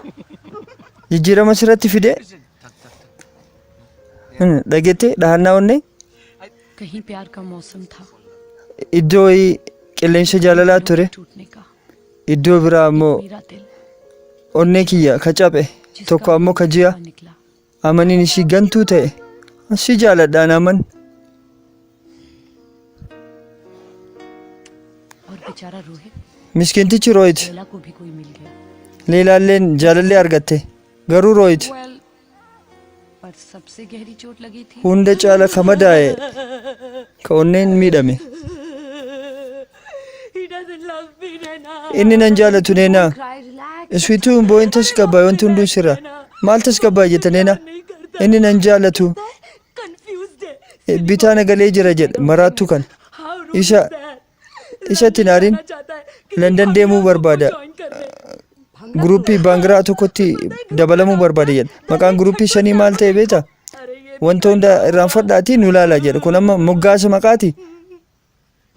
Jijjiirama sirratti fide dhageette dhahannaa onnee
कहीं प्यार का मौसम था,
iddoo qilleensa jaalalaa ture
टूटने का।
iddoo biraa ammoo
मेरा दिल
onnee kiyya ka cabe
जिसका
tokko ammoo ka ji'a
निकला।
amaniin ishii gantuu ta'e si jaaladhaan aman.
बेचारा रोहित
Miskiintichi Rohit.
Laila को भी कोई मिल गया।
Leelaalleen jaalallee argatte. Garuu Rohit
Well, पर सबसे गहरी चोट लगी थी
hunda caala ka madaa'e ka onneen miidhame.
He doesn't love me, Naina.
Inni nan jaalatu Neenaa.
Cry, relax.
Iswiituu hin boo'in tasgabbaa'e wanti hunduu sirra. Maal tasgabbaa'e jette Neenaa? Inni nan jaalatu.
Confused है.
Bitaa na galee jira jedha maraattuu kana.
How rude
Isa
is that?
isatti hin aarin.
चाहता है किसी
Landan deemuu barbaada.
Join कर ले.
Guruppii Baangiraa tokkotti dabalamuu barbaada jedha. Maqaan guruppii shanii maal ta'e beektaa?
अरे ये
Wanta hunda irraanfadhaatii nu ilaalaa jedha. Kun amma moggaasa maqaati.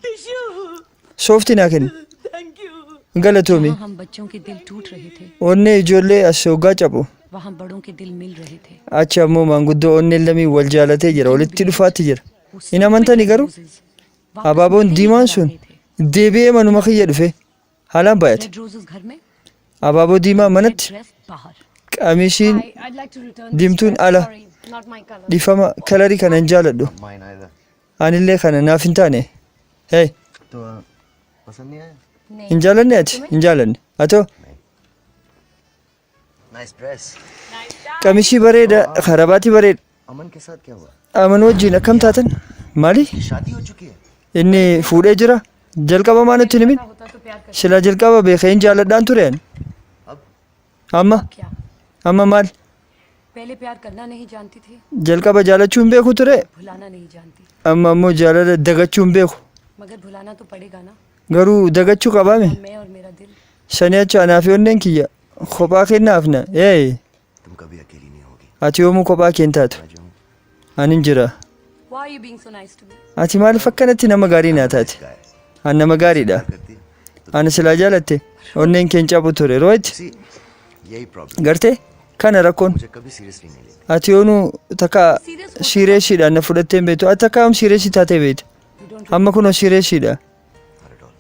Tissue.
Soofti naa kenni.
Thank you.
Galatoomi.
जहाँ हम बच्चों के दिल टूट रहे थे
Onnee ijoollee as hoggaa cabu.
वहाँ बड़ों के दिल मिल रहे थे।
Achi ammoo maanguddoo onneen lamii wal jaalatee jira. Walitti dhufaatti jira.
वो
Hin amantani garuu
roses वापस
abaaboon
मिलते ही
diimaan
नजर आ
sun
रहे थे।
deebi'ee manuma kiyya dhufe. Haalaan baay'ate.
Red roses घर में,
Abaaboo diimaa
red
manatti
dress बाहर।
qamisiin
I'd like to return this
diimtuun
dress.
ala
Sorry, not my color.
dhiifama kalarii kana hin jaaladhu.
Mine either.
Anillee kana naaf hin taane. Hey,
तो पसंद नहीं आया?
hin jaalanne ati? Hin jaalanne. Atoo
Nice dress.
qamishii bareeda karabaatii bareeda.
अमन के साथ क्या हुआ?
Aman wajjin akkam taatan? Maali?
शादी हो चुकी है.
Inni fuudhee jira. Jalqaba maa nutti hin himin?
होता तो प्यार कर
Silaa jalqaba beekee hin jaaladhaan ture ani. Amma
क्या
amma maal?
पहले प्यार करना नहीं जानती थी,
Jalqaba jaalachuu hin beeku ture.
भुलाना नहीं जानती।
Amma ammoo jaalala dagachuu hin beeku.
मगर भुलाना तो पड़ेगा ना।
Garuu dagachuu qabaame.
मैं और मेरा दिल
Sanii achi anaa fi onneen kiyya kophaa kennaaf na. Ee
तुम कभी अकेली नहीं होगी.
ati yoomuu kophaa kee hin taatu.
मैं जो हूँ
Ani hin jira.
Why are you being so nice to me?
Ati maaliif akkanatti nama gaarii naa taate?
guy.
Ani nama gaariidha.
करती है.
Ani silaa jaalatte onneen kee hin cabu ture. Rohit
See, यही problem.
gartee kana rakkoon
मुझे कभी seriously नहीं लेती.
ati yoonuu takka siireesiidhaan na fudhattee hin beektu. Ati takka am siireesii taatee beekta.
You don't
Amma kunoo siireesiidha.
Not at all.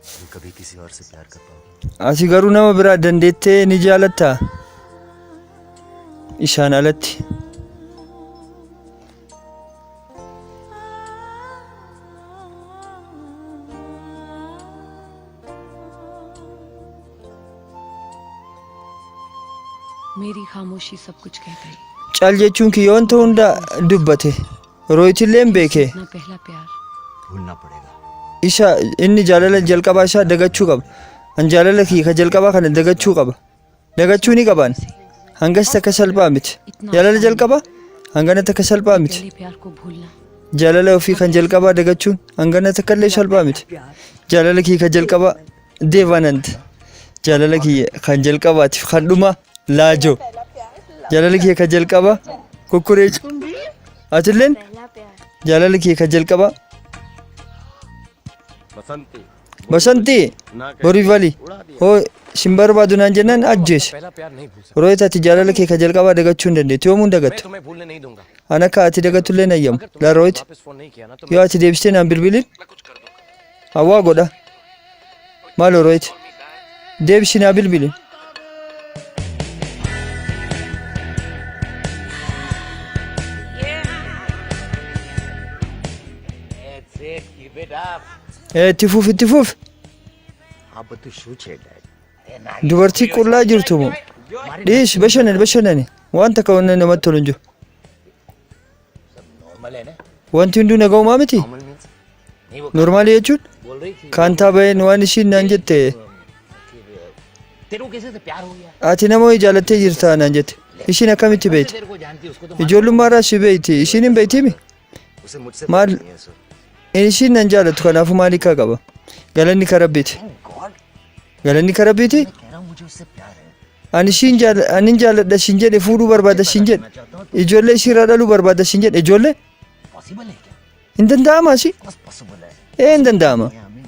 तुम कभी किसी और से प्यार कर पाओगी?
Ati garuu nama biraa dandeettee ni jaalattaa? Isaan alatti.
मेरी खामोशी सब कुछ कह गई।
Cal jechuun kiyya wanta hunda dubbate. Rohitillee hin beeke.
अपना पहला प्यार
भूलना पड़ेगा.
Isa inni jaalala jalqabaa isaa dagachuu qaba. An jaalala kiyya ka jalqabaa kana dagachuu qaba. Dagachuu ni qabaan. Hangas takka salphaa miti. Jaalala jalqabaa hangana takka salphaa miti.
पहले प्यार को भूलना
Jaalala ofii kan jalqabaa dagachuun hangana takka illee salphaa miti. Jaalala kiyya kan jalqabaa Deevanand. Jaalala kiyya kan jalqabaatiif kan dhumaa Laajo. Jaalala kiyya kan jalqabaa Kukkureecu. Atilleen jaalala kiyya kan jalqabaa
Basanti
Basantii
ना कह
Borivali. Hoo sin barbaadu naan jennaan ajjeese.
पहला प्यार नहीं भूल सकता।
Rohit ati jaalala kee kan jalqabaa dagachuu hin dandeettu. Yoomuu hin
मैं
dagattu.
तुम्हें भूलने नहीं दूंगा।
An akka ati dagattu illee hin ayyamu.
अगर
Laa
तुमने
Rohit
वापस फोन नहीं किया ना तो
yoo ati deebistee naan bilbilin
मैं कुछ कर दूंगा।
hawwaa godha. Maaloo Rohit deebisi naa bilbili.
That's it. Keep it up.
Ee, Itti fufi itti fufi.
આ બધું શું છે dead?
Dubartii qullaa jirtu moo? Dhiisi bashannani bashannani. Waan takka wanni namatti tolu hin jiru.
Normal હે ને?
Wanti hunduu nagaumaa miti?
Normal means?
નહીં, वो
Normaalii jechuun
બોલ રહી थी
kaantaa baheen waan ishiin naan jette
तेरे को कैसे से प्यार हो गया?
ati nama wayii jaalattee jirta naan jette. Ishiin akkamitti beekti?
तेरे को जानती है, उसको तो
Ijoollummaarraa si beekti. Ishiin hin beektimi?
उसे मुझसे
मार-
प्यार नहीं है sir.
Ishiin nan jaalattu kanaafuu maal hiikaa qaba? Galanni kan Rabbiiti.
God,
Galanni kan Rabbiiti.
मैं कह रहा हूँ मुझे उससे प्यार है.
Ani ishiin jaala anin jaaladha siin jedhe fuudhuu barbaada siin jedhe. Ijoollee ishiirraa dhaluu barbaada siin jedhe ijoollee
possible है क्या?
hin danda'ama asi?
बस possible है.
Ee hin danda'ama.
ये हमें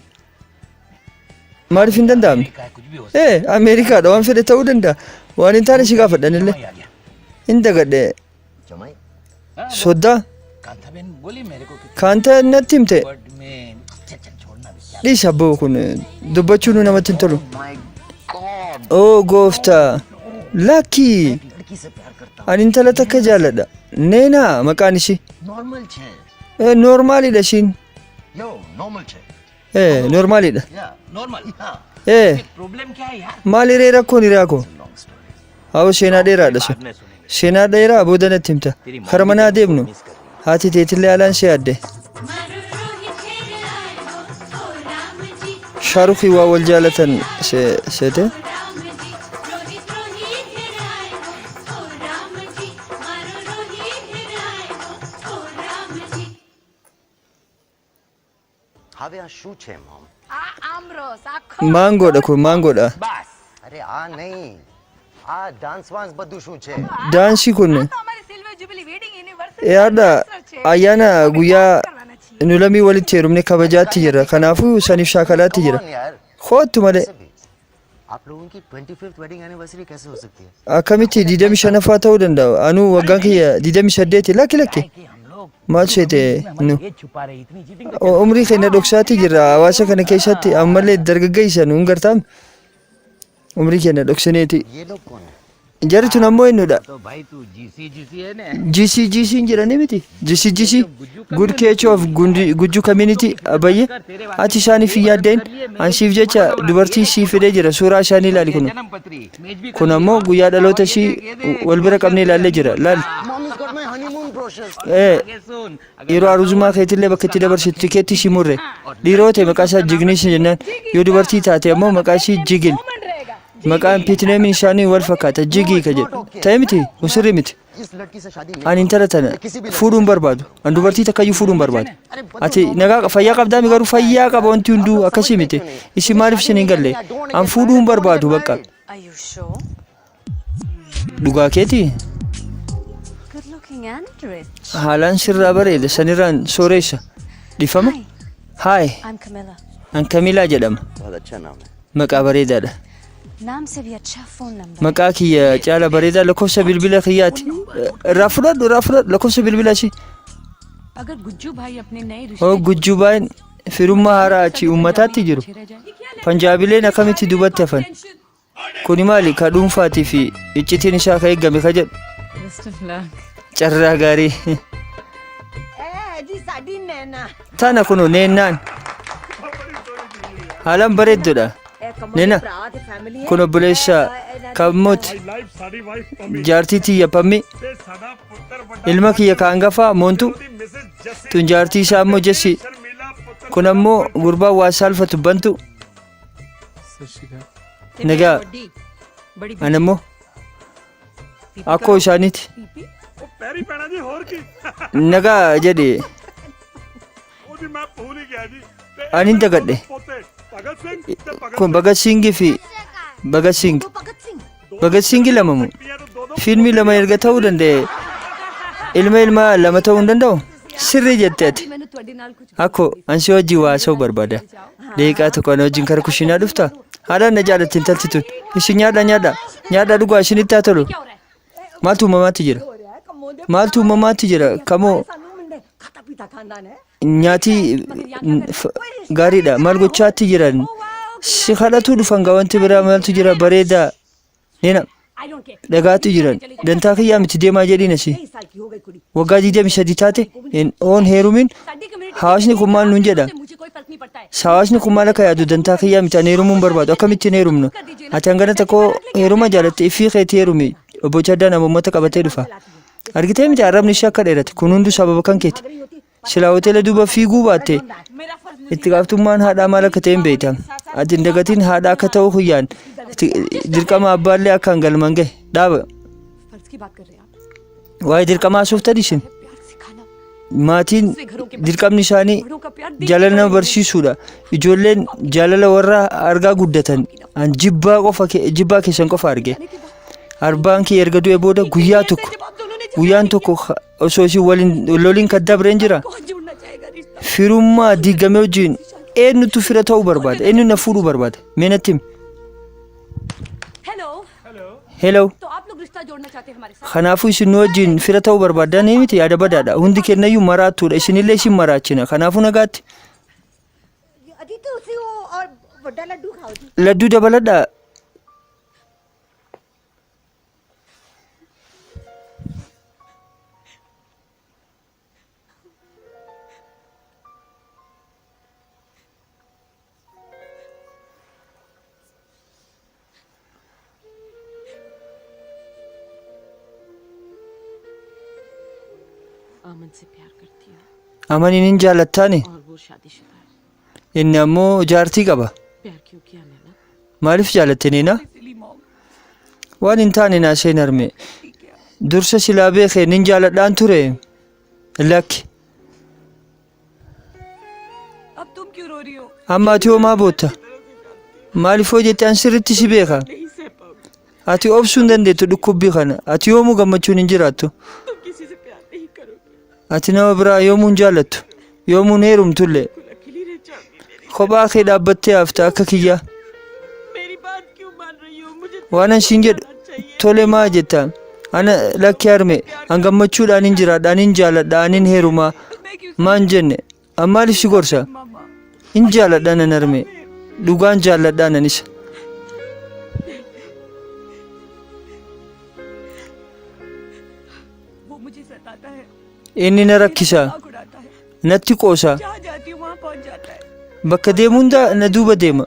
Maaliif hin danda'amne?
अमेरिका है, कुछ भी हो
Ee Ameerikaadha waan fedhe ta'uu danda'a. Waan hin taane si gaafadhan illee.
सकता है। आ गया।
Hin dagadhe
जमाई
soddaa
Kanta बहन बोली मेरे को कि
kaanta natti himte
word में चल चल छोड़ना भी क्या?
dhiis abboo kun dubbachuun namatti hin tolu.
My God,
Oo gooftaa lakkii
लड़की से प्यार करता हूँ.
ani intala takka jaaladha. Neenaa maqaan ishii.
Normal છે.
Eh, Noormaaliidha ishiin.
Yo normal છે.
Eh, noormaaliidha.
Yeah
normal
yeah.
Eh,
problem क्या है यार
maal hiree rakkoon hiriyaa koo?
Long story.
Haa seenaa dheeraadha sun.
बाद में सुनेंगे
Seenaa dheeraa booda natti himta. Kara manaa deemnu. Haati teetillee alaan see adde.
मारो रोहित घेर आयो ओ राम ji
Shaarukii waa wal jaalatan seete.
Ram ji Rohit Rohit घेर आयो ओ राम जी मारो रोहित घेर आयो ओ राम जी
હવે આ શું છે મોમ?
આ આમરસ આખો
Maangoodha kun maangoodha.
बस
અરે આ નહીં, આ ડાન્સ વાન્સ બધું શું છે?
Daansii kun
તો અમારી silver jubilee wedding anniversary
yaada ayyaana guyyaa nu lamii walitti heerumne kabajaatti jira. Kanaafuu saniif shaakalaatti jira.
Come on યાર.
Kootu malee
वैसे भी आप लोगों की 25th wedding anniversary कैसे हो सकती है?
Akkamitti 25ffaa ta'uu danda'a? Anuu waggaan kiyya 28 lakki lakki.
कि हम लोग
Maal seete nu?
ये छुपा रहे इतनी cheating
Umrii keenya dhoksaatti jirra. Hawaasa kana keessatti ammallee dargaggeessa nu hin gartaam. Umrii keenya dhoksineeti.
ये लोग कौन है?
Jarri tun ammoo eenyudha?
तो भाई तू जीसी जीसी है ना
GC GC hin jedhanii miti. GC GC Good Catch of Gujju Community abayye. Ati isaaniif hin yaaddeen ansiif jecha dubartii sii fidee jira. Suuraa isaanii ilaali kun.
जन्म पत्री मेज भी
Kun ammoo guyyaa dhaloota ishii wal bira qabnee ilaallee jira. Laali.
Mommy's got my honeymoon brochure.
Eh,
soon
yeroo aruuzumaa keetillee bakka itti dabarsitu tikeetti ishii murre. Dhiiroo ta'e maqaa isaa Jignish jennaan yoo dubartii taate ammoo maqaa ishii Jigil. Maqaan piitneemiin isaanii wal fakkaata Jigii ka jedhu. Ta'e miti sirrii miti.
इस लड़की से शादी नहीं
Ani intala tana fuudhuu hin barbaadu. Ani dubartii takkayyuu fuudhuu hin barbaadu. Ati nagaa fayyaa qabdaa mi garuu fayyaa qaba wanti hunduu akkasii miti. Isin maaliif isin hin galle? An fuudhuu hin barbaadu bakka.
Are you sure?
Dhugaa keetii
Good looking and rich.
Haalaan sirraa bareeda sanirraan sooreessa. Dhifama? Haay,
I'm Camilla.
an Kamilaa jedhama.
बहुत अच्छा नाम है.
Maqaa bareedaadha.
नाम से भी अच्छा phone number.
Maqaa kiyya caala bareedaa lakkoofsa bilbila kiyyaati. Irraa fudhadhu irraa fudhadhu lakkoofsa bilbilaa ishii.
अगर गुज्जू भाई अपने नए
Hoo Gujjuu baay'een firummaa haaraa achi uummataatti jiru. Panjaabileen akkamitti duubatti hafan? Kuni maali ka dhuunfaatii fi iccitiin isaa ka eegame ka jedhu.
Best of luck.
Carraa gaarii.
એ જી સાડી નેના.
Tana kunoo neennaan. Haalaan bareedduudha. Neena kun obboleessa kammooti. Jaartii tiyya Pammi. Ilma kiyya ka hangafaa Moontu. Tun jaartii isaa ammoo Jessi. Kun ammoo gurbaa waa saalfatu Bantu. Nagaa ani ammoo akkoo isaaniiti.
ਪੈਰੀ ਪੈਣਾ ਜੀ ਹੋਰ ਕੀ
Nagaa jedhe
ਉਹ ਜੀ ਮੈਂ ਭੁੱਲ ਹੀ ਗਿਆ ਜੀ ਤੇ
ani hin dagadhe.
ਪੋਤੇ ਭਗਤ ਸਿੰਘ ਤੇ ਭਗਤ
Kun Bhagat Singii fi Bhagat Singh. Bhagat Singhi lama moo? Fiilmii lama erga ta'uu danda'e ilma ilma lama ta'uu hin danda'u? Sirrii jette ati.
मैंने ਤੁਹਾਡੇ ਨਾਲ ਕੁਝ
Akkoo an si wajjin waa haasa'uu barbaada. Daqiiqaa tokko ana wajjin kara kushiinaa dhufta? Haalaan na jaalatti intalti tun. Isin nyaadhaa nyaadhaa. Nyaadhaa dhugaa isinitti haa tolu. Maaltu uumamaatti jira? Maaltu uumamaatti jira? Kamoo
ਸਾਨੂੰ ਮੁੰਡੇ ਖਾਤਾ ਪੀਤਾ ਖਾਨਦਾਨ ਹੈ.
Nyaatii gaariidha. Maal gochaatti jiran? Si kadhatuu dhufan gaa wanti biraa maaltu jira bareedaa. Neena
I don't care.
Dhagaatu jiran. Dantaa kiyyaa miti deemaa jedhiin asii.
23 साल की हो गई कुड़ी.
Waggaa 23 taate hin oon heerumin
साडी community
hawaasni kun maal nuun jedha?
मुझे कोई फर्क नहीं पड़ता है.
Hawaasni kun maal akka yaadu dantaa kiyyaa miti ani heerumuu hin barbaadu. Akkamittiin heerumnu? Ati hangana tokko heeruma jaalatte ifii keetii heerumi. Obbo Chaddaan nama uummata qabatee dhufa. Argitee miti arrabni ishee akka dheerate kun hunduu sababa kan keeti. Silaa hoteela duuba fiiguu baatte itti gaafatamummaan haadhaa maal akka ta'e hin beekta. Ati hin dagatiin haadha akka ta'u guyyaan dirqama abbaallee akka hin galman gahe dhaaba.
फर्ज की बात कर रहे हैं आप?
Waa'ee dirqamaa haasoftan isin.
प्यार सिखाना
Maatiin dirqamni isaanii jaalala nama barsiisuudha. Ijoolleen jaalala warra argaa guddatan an jibbaa qofa jibbaa keessan qofa arge. Arbaan kee erga du'e booda guyyaa tokko guyyaan tokko osoo isin waliin loliin kan dabreen jira.
कौन जोड़ना चाहेगा रिश्ता?
Firummaa diigame wajjin eenyutu fira ta'uu barbaada? Eenyu na fuudhuu barbaada? Mee natti himi.
Hello.
Hello.
तो आप लोग रिश्ता जोड़ना चाहते हैं हमारे साथ?
Kanaafuu isin nu wajjin fira ta'uu barbaaddan miti yaada badaadha. Hundi kennayyuu maraattuudha. Isinillee isin maraachina. Kanaafuu nagaatti.
अजी ਤੁਸੀਂ ਉਹ ਔਰ ਵੱਡਾ ਲੱਡੂ ਖਾਓ ਜੀ.
Ladduu dabaladhaa.
अमन से प्यार करती हो
Amaniin hin jaallattaani?
और वो शादीशुदा है।
Inni ammoo jaartii qaba.
प्यार क्यों किया नैना?
Maaliif jaalatte Neenaa? Waan hin taane naa seen harme. Dursa silaa beekee nin jaaladhaan ture. Lakki.
अब तुम क्यों रो रही हो?
Amma ati hoo maa bootta? Maaliif hoo jette an sirriitti si beeka.
नहीं सह पाऊंगी।
Ati obsuu hin dandeettu dhukkubbii kana. Ati yoomuu gammachuun hin jiraattu.
तुम किसी से प्यार नहीं करोगे।
Ati nama biraa yoomuu hin jaallattu. Yoomuu hin heerumtullee.
बिल्कुल अकेली रह जाऊंगी मेरी।
Kophaa kee dhaabbattee hafta akka kiyyaa.
मेरी बात क्यों मान रही हो? मुझे
Waan an siin jedhu tole maa jetta. Ana lakki harme an gammachuudhaan hin jiraadha an hin jaaladha an hin heerumaa maan jenne an maaliif si gorsa? Hin jaaladha nan harme dhugaan jaalladha nan isa.
वो मुझे सताता है,
Inni na rakkisa
मजाक उड़ाता है,
natti qoosa
जहाँ जाती हूँ वहाँ पहुँच जाता है।
bakka deemu hunda na duuba deema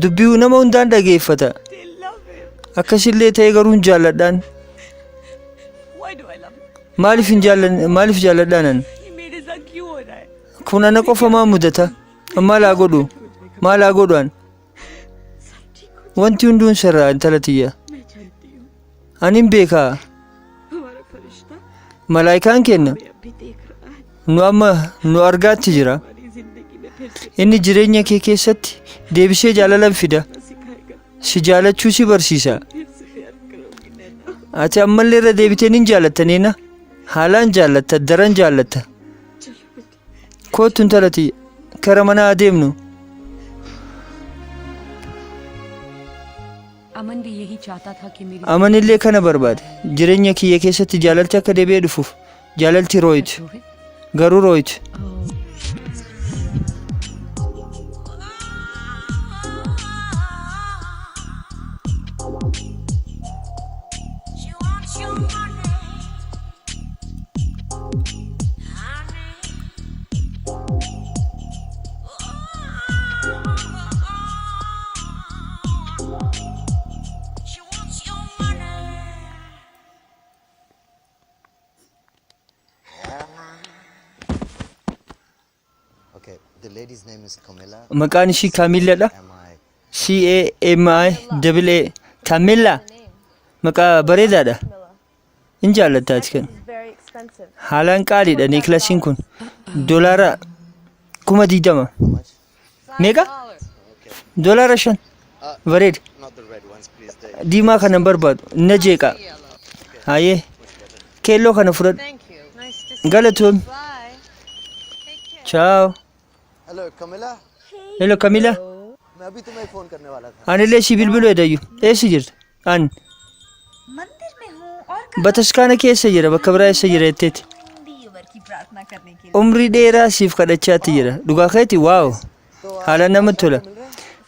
dubbii nama hundaan dhageeffata
Still love him.
akkasillee ta'ee garuu hin jaalladhaan
Why do I love him?
maaliif hin jaallan maaliif jaalladhaan an
ये मेरे साथ क्यों हो रहा है?
kun ana qofa maa mudata maal haa godhu maal haa godhu an wanti hunduun sirraa intala tiyya
मैं जानती हूँ
ani hin beekaa
हमारा फरिश्ता
malaayikaan kenna
हमें अभी देख रहा है।
nu amma nu argaatti jira
हमारी जिंदगी में फिर से
inni jireenya kee keessatti deebisee jaalala fida
सिखाएगा।
si jaalachuu si barsiisa
फिर से प्यार करोगी नैना।
ati ammallee irra deebitee nin jaalatta neena haalaan jaallatta daran jaallatta
चलो बेटा।
Kootu intala tiyya kara manaa adeemnu.
अमन भी यही चाहता था कि मेरी
Amanillee kana barbaade jireenya kiyya keessatti jaalalti akka deebi'ee dhufuuf jaalalti Rooyit
Rohit
garuu Rooyit
She wants your money. Honey. She wants your money.
Okay, the lady's name is Camilla.
Maqaan ishii Kaamilladha.
M I.
C A M I double A Kaamilla maqaa bareedaadha. In jaallatta ati kan
Very expensive.
haalaan qaaliidha neeklasiin kun doolaara 20,000 meeqa $5 bareeda
Not the red ones, please. The
diimaa kana hin barbaadu na jeeqa haayee keelloo kana fudhadhu galatoom chaaw.
Hello, Camilla.
Hello Kamila.
मैं अभी तुम्हें फोन करने वाला था।
Anillee si bilbiluu edayyu eessa jirta an
मंदिर में हूँ और
bataskaana keessa jira bakka biraa eessa jira jetteeti
लंबी उम्र की प्रार्थना करने के लिए।
Umrii dheeraa siif kadhachaatti jira dhugaa keeti waaw haalaan namatti tola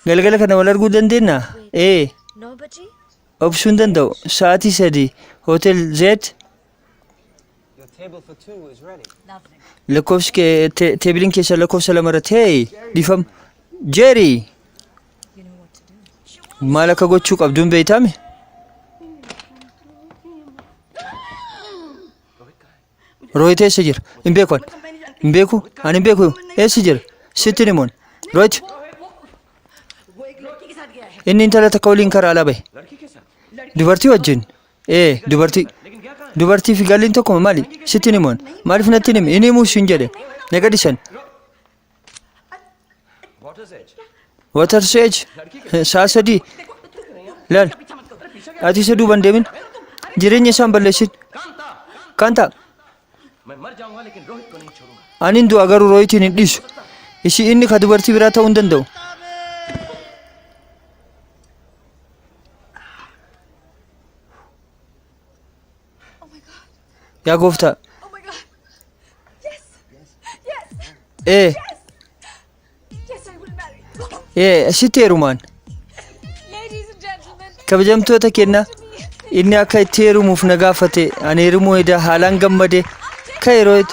galgala kana wal arguu dandeenya ee
9 बजे
obsuu hin danda'u sa'aatii 3 hotel Z
Your table for two is ready.
Lakkoofsi kee teebiliin keessa lakkoofsa lamarra ta'e dhiifama jeerii maal akka gochuu qabdu hin beeytame Rooyit eessa jira? Hin beeku ani. Hin beeku? Ani hin beeku. Eessa jira? Sitti himuun. Rooyit. Inni intala takka waliin karaa alaa bahe. Dubartii wajjin. Ee dubartii. Dubartii fi galliin tokkuma maali? Sitti himuun. Maaliif natti himi? Inni himuus hin jedhe. Na gadisan.
Water's Edge.
Water's Edge. Sa'a 3. Laal. Ati isa duuba hin deemin. Jireenya isaan balleessin. Kanta.
मैं मर जाऊंगा लेकिन रोहित को नहीं छोड़ूंगा।
Anin du'a garuu Rooyitiin hin dhiisu. Ishii inni ka dubartii biraa ta'uu hin danda'u. Yaa gooftaa.
Oh my God. Yes. Yes.
Ee,
Yes, I will marry.
ee, sitti heerumaan.
Ladies and gentlemen,
Kabajamtoota kenna. Inni akka itti heerumuuf na gaafate. Ani heerumuu eda haalaan gammade. Ka'e Rooyit.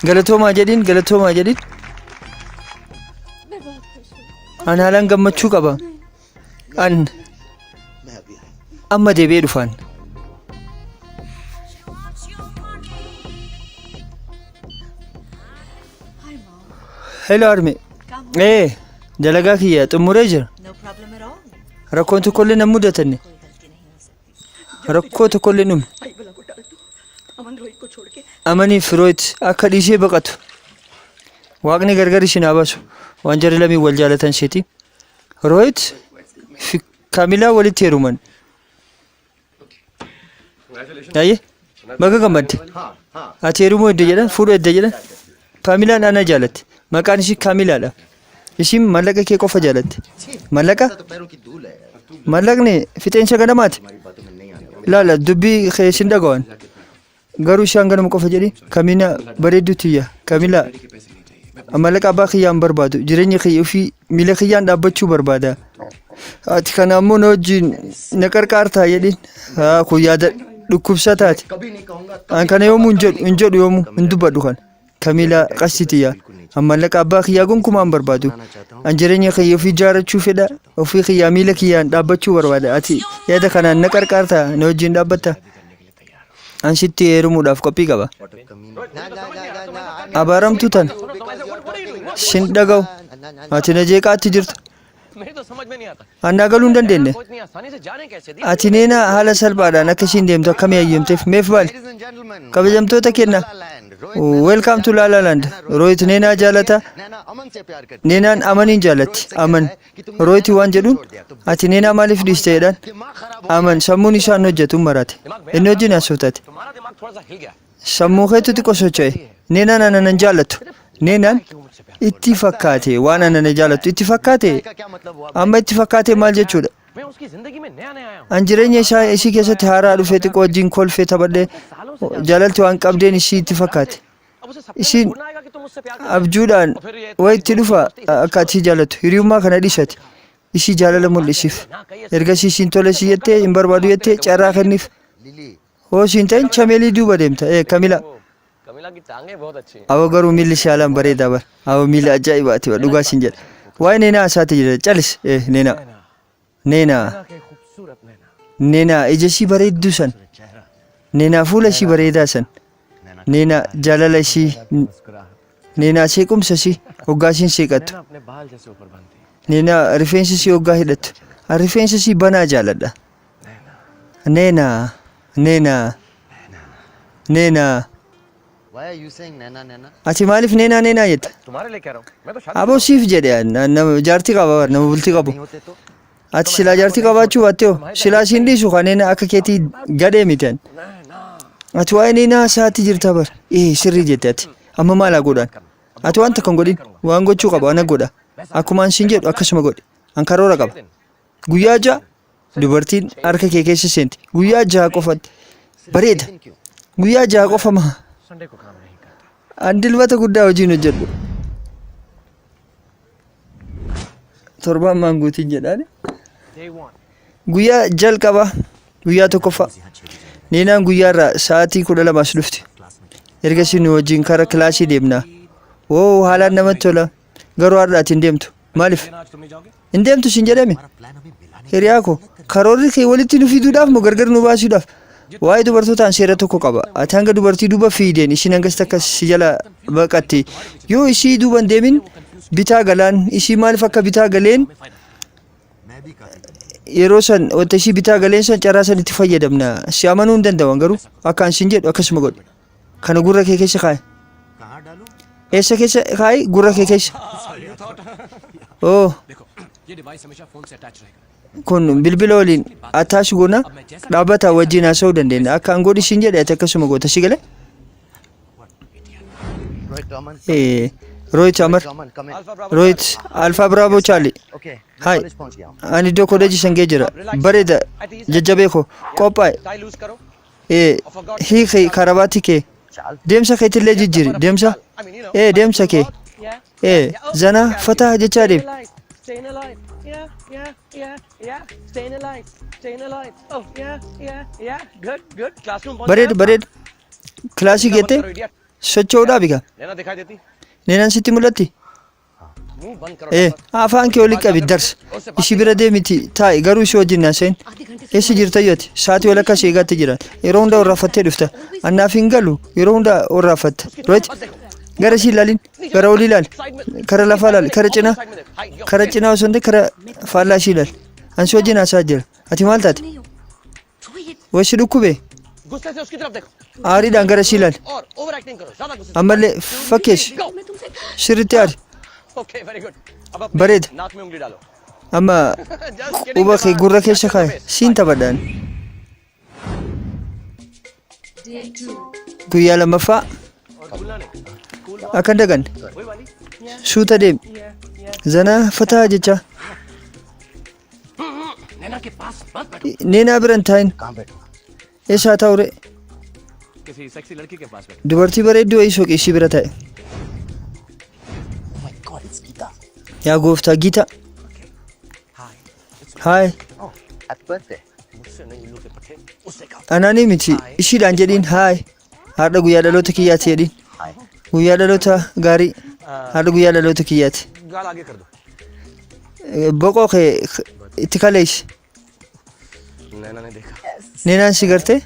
Galatoomaa jedhiin, galatoomaa jedhiin.
मैं बहुत खुश हूँ।
Ani haalaan gammachuu qaba. An
मैं अभी आया।
amma deebi'ee dhufaan.
She wants your money.
Hello harme. Ee dalagaa kiyya xumuree jira.
No problem at all.
Rakkoon tokkollee na mudatanne. Rakkoo tokkollee hin uumne.
भाई बला को डाल दो अमन रोहित को छोड़ के
Amaniif Rohit akka dhiisee baqatu. Waaqni gargar isin haa baasu. Waan jarri lameen wal jaalatan seeti. Rohit fi Kaamilaa walitti heeruman. Ayyee baga gammadde. Ati heerumuu edda jedhan fuudhuu edda jedhan. Kaamilaan ana jaalatti. Maqaan ishii Kaamilaadha. Ishiin mallaqa kee qofa jaalatti. Mallaqa? Mallaqni fixeensa ganamaati. Laala dubbii kee sin dhaga'an. Garuu ishaan ganama qofa jedhi Kamina bareedduu tiyya Kamila mallaqa abbaa kiyyaan barbaadu jireenya kiyya ofii miila kiyyaan dhaabbachuu barbaada. Ati kana ammoo na wajjin na qarqaartaa jedhin haa kun yaada dhukkubsataati. An kana yoomuu hin jedhu hin jedhu yoomuu hin dubbadhu kana. Kamila qasti tiyya an mallaqa abbaa kiyyaa gonkumaa hin barbaadu. An jireenya kiyya ofii ijaarrachuu fedha ofii kiyyaa miila kiyyaan dhaabbachuu barbaada. Ati yaada kanaan na qarqaartaa na wajjin dhaabbattaa. An sitti heerumuudhaaf qophii qaba. Abaaramtuu tana. Sin dhaga'u. Ati na jeeqaatti jirta. An naa galuu hin dandeenye. Ati Neenaa haala salphaadhaan akka ishiin deemtu akkamii hayyamteef meef baali. Kabajamtoota kenna. Welcome to La La Land. Rohit Neenaa jaalata. Neenaan Amaniin jaalatti. Aman. Rohit waan jedhuun ati Neenaa maaliif dhiiste jedhaan. Aman sammuun isaa hin hojjetu hin maraate. Inni wajjin haasoftate. Sammuu keetu xiqqoo socho'e. Neenaan ana nan jaallattu. Neenaan itti fakkaate waan ana na jaallattu itti fakkaate. Amma itti fakkaate maal jechuudha? An jireenya isaa isii keessatti haaraa dhufee xiqqoo wajjin kolfee taphadhee jaalalti waan qabdeen isii itti fakkaate. Isiin abjuudhaan wayitti dhufa akka ati jaallattu hiriyummaa kana dhiisati. Isii jaalala mul'isiif. Ergasii isiin tole si jettee hin barbaadu jettee carraa kenniif. Hoo siin ta'in chameelii duuba deemta. Ee Kamila. Awwa garuu miilli ishee haalaan bareedaa bar. Awwa miila ajaa'ibaati bar dhugaa siin jedha. Waa'ee Neenaa hasaati jira calis. Ee Neenaa. Neenaa. Neenaa ija ishii bareedduu san. Neenaa fuula ishii bareedaa san. Neenaa jaalala ishii. Neenaa seequmsa ishii hoggaa ishiin seeqattu. Neenaa rifeensa ishii hoggaa hidhattu. An rifeensa ishii banaa jaaladha. Neenaa. Neenaa. Neenaa. Ati maaliif neenaa neenaa jetta? Aboo siif jedhe an nama jaartii qaba bar nama bultii qabu. Ati silaa jaartii qabaachuu baatte hoo silaa siin dhiisu kan neenaa akka keetii gadhee miti an. Ati waa'ee neenaa saati jirta bar. Ee sirrii jette ati. Amma maal haa godhan? Ati waan takka hin godhin. Waan gochuu qabu ana godha. Akkuma an siin jedhu akkasuma godhi. An karoora qaba. Guyyaa 6 dubartiin harka kee keessa seenti. Guyyaa 6 qofatti. Bareeda. Guyyaa 6 qofa maa? An dilbata guddaa hojiin hojjedhu. Torbaan maan guutiin jedhaan. Guyyaa jalqaba guyyaa tokkoffaa. Neenaan guyyaa irraa sa'aatii 12 as dhufti. Ergasii nu wajjin kara kilaasii deemna. Woo haalaan namatti tola. Garuu har'a ati hin deemtu. Maaliif? Hin deemtu siin jedhame. Hiriyaa koo karoorri kee walitti nu fiduudhaaf moo gargar nu baasuudhaaf? Waa'ee dubartootaan seera tokko qaba. Ati hanga dubartii duuba fiideen ishiin hangas takka si jala baqatti. Yoo ishii duuba hin deemin bitaa galaan ishii maaliif akka bitaa galeen yeroo san wanta ishii bitaa galeen san carraa san itti fayyadamna. Si amanuu hin danda'an garuu akka an siin jedhu akkasuma godhi. Kana gurra kee keessa kaa'i. Eessa keessa kaa'i? Gurra kee keessa. Oh. Kun bilbila waliin attach goona dhaabbata wajjin haasa'uu dandeenya. Akka an godhi siin jedhe ati akkasuma goota si galee? Eh, Rohit Amar. Rohit Alpha Bravo Charlie. Hi. Ani iddoo koleejii san ga'ee jira. Bareeda jajjabee koo qophaa'e. Ee, hiiki karabaatii kee. Deemsa keetillee jijjiiri. Deemsa? Ee, deemsa kee. Ee, zanaa fataa jechaa deemi. Bareeda bareeda. Kilaasii geettee socho'uu dhaabi gaa. Neenaan sitti mul'atti? Ee, afaan kee oli qabi dars. Ishii bira deemiti taa'i garuu ishii wajjin haasa'in. Eessa jirta ati? Sa'aatii walakkaa si eegaatti jira. Yeroo hunda horraafattee dhufta. Annaaf hin galu. Yeroo hunda horraafatta. Rohit Gara ishii ilaalin. Gara olii ilaali. Kara lafaa ilaali. Kara cinaa. Kara cinaa osoo hin ta'in kara faallaa ishii ilaali. An si wajjin haasaa jira. Ati maal taate? Way si dhukkube?
गुस्से से उसकी तरफ देखो
Aariidhaan gara ishii ilaali.
और over acting करो ज्यादा गुस्से
Ammallee fakkeessi. Sirriitti aari.
Okay very good अब अपनी
Bareeda.
नाक में उंगली डालो
Amma quba kee gurra keessa kaa'i. Siin taphadhaan.
Day 2.
Guyyaa lammaffaa akka hin daganne. Suuta deemi. Zanaa fataa jecha.
नैना के पास मत बैठो
Neenaa bira hin taa'in.
कहाँ बैठो
Eessa haa taa'u ree?
किसी सेक्सी लड़की के पास बैठो
Dubartii bareedduu wayii soqi ishii bira taa'e.
My God it's Geeta
Yaa gooftaa Giita. Haay.
Happy birthday
मुझसे नहीं उल्लू के पट्टे उससे कहा
Anaanii miti ishiidhaan jedhiin haay. Haadha guyyaa dhaloota kiyyaati jedhiin.
Hi
Guyyaa dhaloota gaarii. Haadha guyyaa dhaloota kiyyaati.
गाल आगे कर दो
Boqoo kee itti kaleessi.
नैना ने देखा
Neenaan si gartee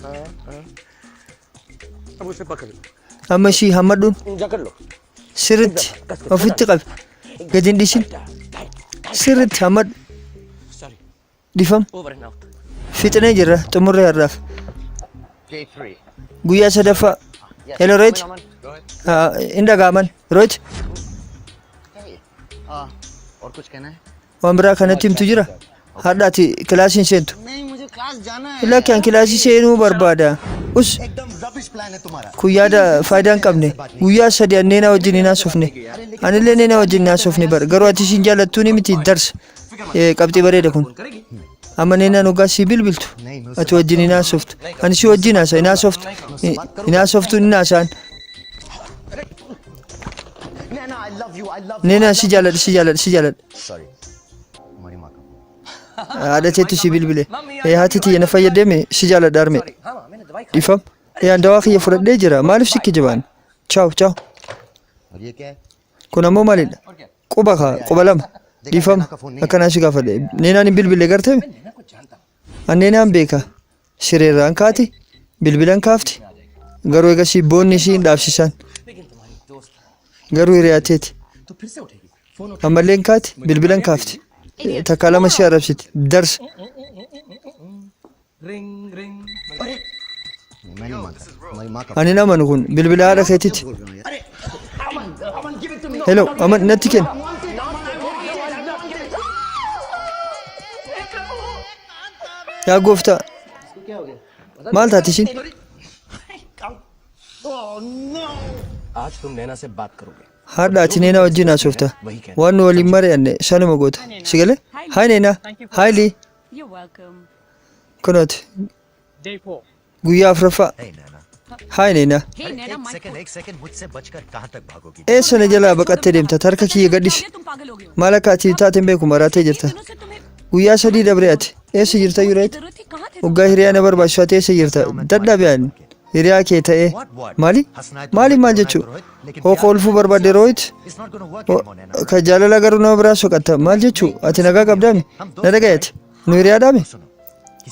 अब उसे पकड़ लो
amma ishii hammadhuun
जकड़ लो
sirriitti ofitti qabi. Gadi hin dhiisin. Sirriitti hammadhu.
Sorry
Dhiifama.
Over and out
Fixnee jirra xumurree har'aaf.
Day 3
Guyyaa sadaffaa. Hello Rohit. Hin dhaga'aman. Rohit
और कुछ कहना है
waan biraa kanatti himtu jira. Har'a ati kilaasii hin seentu.
नहीं मुझे class जाना है
Lakki an kilaasii seenuu barbaada. Us
एकदम rubbish plan है तुम्हारा
kun yaada faayidaa hin qabne. Guyyaa sadi an Neenaa wajjin hin haasofne. Anillee Neenaa wajjin hin haasofne bara. Garuu ati ishiin jaallattuu ni miti darsa. Qabxii bareeda kun. Amma Neenaan hoggaa sii bilbiltu. Ati wajjin hin haasoftu. Ani si wajjin haasa hin haasoftu. Hin haasoftu hin haasa'an.
Naina I love you I love
Neenaan si jaalladha si jaalladha si jaalladha.
Sorry तुम्हारी माँ का
Haadha teetu si bilbile. Haati tiyya na fayyadame si jaalladha harme.
हाँ माँ मैंने दवाई खा
Dhiifama. An dawaa kiyya fudhadhee jira. Maaliif si kijibaan? Chaaw chaaw.
और ये क्या है
Kun ammoo maalidha? Quba kaa quba lama. Dhiifama. Akkanaa si gaafadhe. Neenaan hin bilbile gartee? An Neenaan beeka. Sireerraan kaati. Bilbilan kaafti. Garuu egasii boonni ishii hin dhaabsisan. Garuu hiriyaa teeti.
तो फिर से उठेगी phone
Ammallee hin kaati. Bilbilan kaafti. Takka lama si arrabsiti. Darsa.
Ring ring
मैं नहीं मानता तुम्हारी माँ का
Ani hin amanu kun bilbila haadha keetiiti.
बोल रहा हूँ यार
Hello, aman natti kenni. Yaa gooftaa. Maal taate ishiin?
आज तुम नैना से बात करोगे
Har'a ati Neenaa wajjin haasofta. Waan nu waliin mari'anne sanuma goota. Si galee? Haay Neenaa. Haay Lii.
You're welcome.
Kunooti.
Day 4.
Guyyaa afuraffaa.
Hey Naina
Haay Neenaa.
Hey Naina,
एक
my
second एक सेकंड मुझसे बचकर कहाँ तक भागोगी
Eessa na jalaa baqattee deemta? Harka kiyya gadhisi.
तुम पागल हो गए हो।
Maal akka ati taate hin beeku maraatee jirta.
दिनों से तुम्हें
Guyyaa sadii dabre ati. Eessa jirta Yureet?
जरूरत थी कहाँ थे
Waggaa hiriyaa na barbaachisu ati eessa jirta? Dadhabe ani. Hiriyaa kee ta'ee. Maali? Maali maal jechuu? Hoo kolfuu barbaadde Rohit?
It's not gonna work anymore Naina
Ka jaalala garuu nama biraa soqatta. Maal jechuu? Ati nagaa qabdaami? Na dhagaye ati. Nu hiriyaadhaami?
सुनो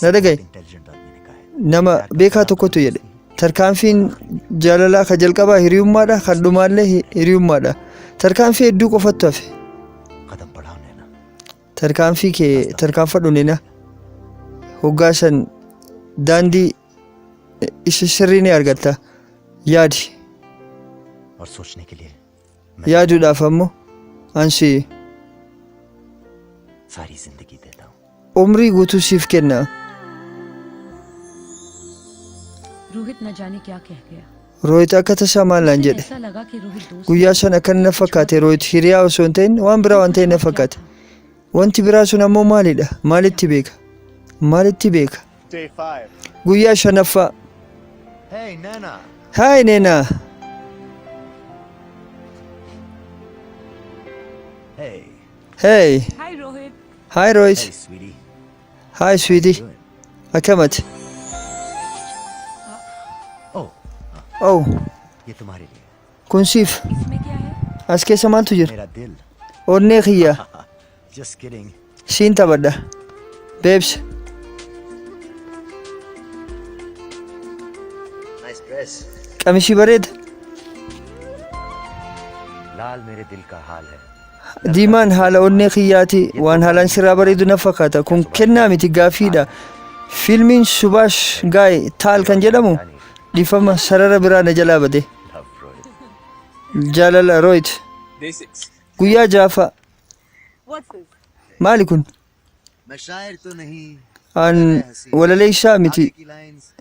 Na dhagaye.
Intelligent आदमी ने कहा है
Nama beekaa tokkotu jedhe. Tarkaanfiin jaalalaa ka jalqabaa hiriyummaadha. Kan dhumaallee hiriyummaadha. Tarkaanfii hedduu qofattu hafe.
कदम बढ़ाओ नैना
Tarkaanfii kee tarkaanfadhu Neenaa. Hoggaa san daandii isa sirrii ni argatta. Yaadi.
और सोचने के लिए
Yaaduudhaaf ammoo ansi
सारी जिंदगी देता हूँ
umrii guutuu siif kenna.
Rohit न जाने क्या कह गया
Rohit akka tasaa maal naan jedhe.
ऐसा लगा कि रोहित दोस्त
Guyyaa san akkana na fakkaate Rohit hiriyaa osoo hin ta'in waan biraa waan ta'e na fakkaate. Wanti biraa sun ammoo maalidha? Maalitti beeka? Maalitti beeka?
Day 5.
Guyyaa shanaffaa.
Hey Naina
Haay Neenaa.
Hey
Hey.
Hi Rohit
Haay Rohit.
Hey sweetie
Haay sweetie. Akkamati?
Oh
Oh,
ये तुम्हारे लिए
kun siif.
इसमें क्या है
As keessa maaltu jira?
मेरा दिल
Onnee kiyya.
Just kidding
Siin taphadha. Babes.
Nice dress
Qamishii bareeda.
लाल मेरे दिल का हाल है।
Diimaan haala onnee kiyyaati. Waan haalaan sirraa bareedu na fakkaata. Kun kennaa miti, gaaffiidha. Fiilmiin Subaash Gaay Taal kan jedhamu, dhiifama, sarara biraa na jalaa bade. Jaalala Rohit.
Day 6.
Guyyaa ja'affaa.
What's this?
Maali kun?
मैं शायर तो नहीं,
An walaleessaa miti.
की lines.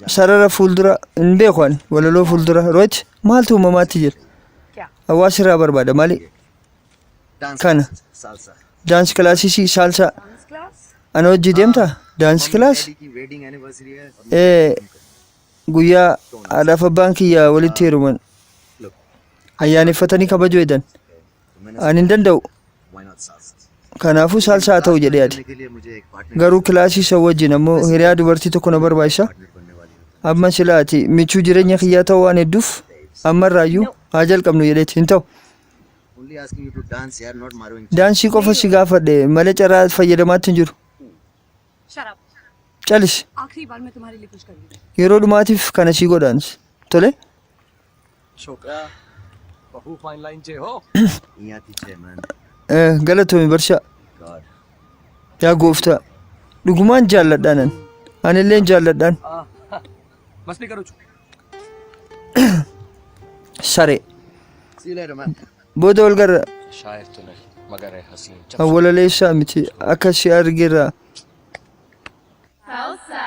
Sarara fuuldura hin beeku an walaloo fuuldura. Rohit, maaltu uumamaatti jira?
क्या?
Hawaasa irraa barbaada maali? Kana.
Salsa.
Dance classii salsa.
Dance class?
Ana hojii deemtaa? Dance class?
की wedding anniversary है।
Ee, guyyaa haadhaaf abbaan kiyya walitti heeruman ayyaaneffatanii kabajuu eedan. Ani hin danda'u.
Why not salsa?
Kanaafuu salsa haa ta'u jedhee yaade.
के लिए मुझे एक partner
Garuu kilaasii isa wajjin ammoo hiriyaa dubartii tokko na barbaachisa. Amma sila ati michuu jireenya kiyyaa ta'uu waan hedduuf ammarraayyuu haa jalqabnu jedheeti hin ta'u.
Only asking you to dance यार, not मारोing.
Daansii qofa si gaafadhe malee carraa fayyadamaatti hin jiru.
Shut up.
Calisi.
आखिरी बार मैं तुम्हारे लिए कुछ कर रही हूँ।
Yeroo dhumaatiif kana sii godhaanis. Tole?
छोकरा बहू fine line चे हो।
यहाँ छे man.
Galatoomi barshaa.
God.
Yaa gooftaa. Dhugumaan jaalladhaanan. Anilleen jaalladhaan.
मस्ती करो छु।
Saree.
See you later, man.
Booda ol garra.
शायर तो नहीं मगर है हसीन।
Walaleessaa miti akka si argirraa.
Salsa.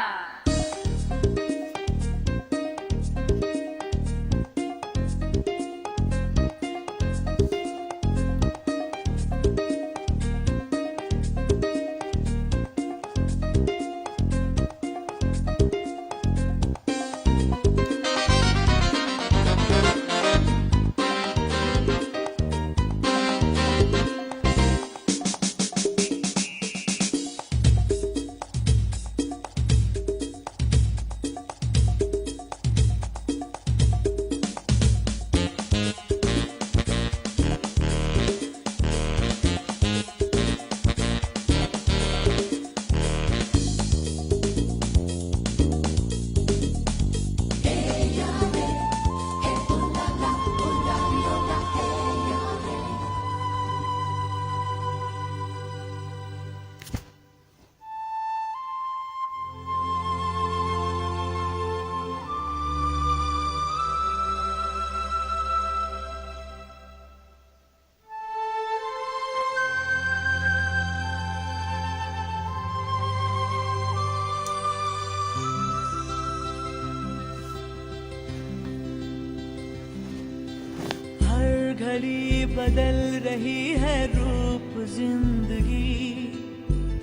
हर घड़ी बदल रही है रूप जिंदगी,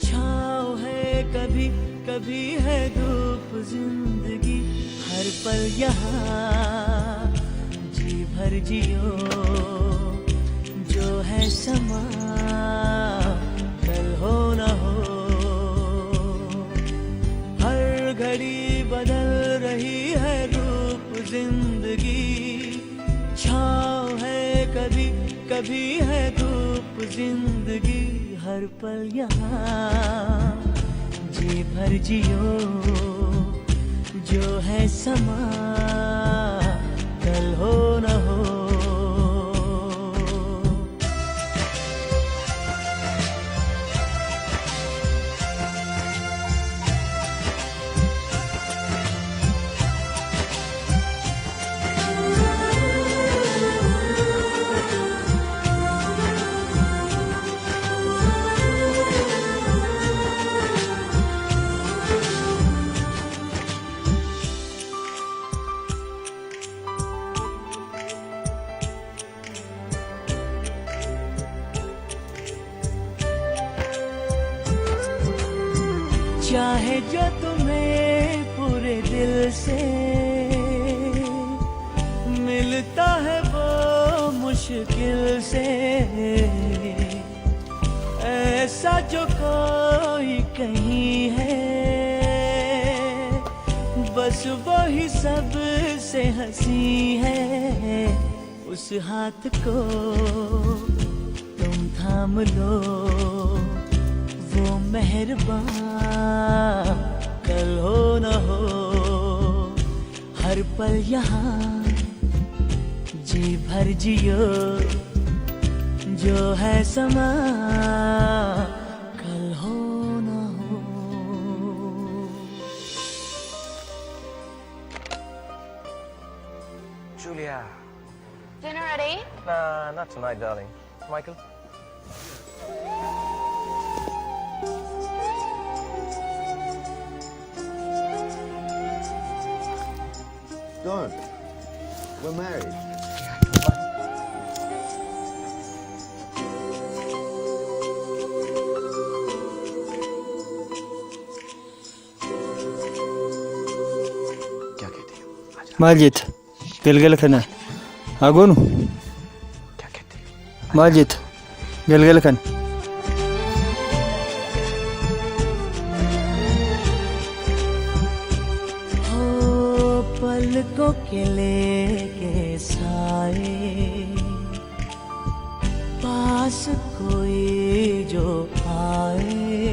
छाँव है कभी कभी है धूप जिंदगी, हर पल यहाँ जी भर जियो, जो है समा कल हो न हो, हर घड़ी बदल रही है रूप जिंदगी, छाँव है कभी कभी है धूप जिंदगी, हर पल यहाँ जी भर जियो, जो है समा कल हो न हो। चाहे जो तुम्हें पूरे दिल से मिलता है वो मुश्किल से, ऐसा जो कोई कहीं है बस वही सबसे हंसी है, उस हाथ को तुम थाम लो, वो मेहरबान कल हो न हो, हर पल यहाँ जी भर जियो जो है समा, कल हो ना हो।
Julia.
Dinner at 8?
Nah, not tonight, darling. Michael?
Don't. We're married.
क्या कहती हो?
Maal jetta? Galgala kana haa goonu?
क्या कहती हो?
Maal jetta? Galgala kana.
हो पलकों के लेके साए, पास कोई जो आए,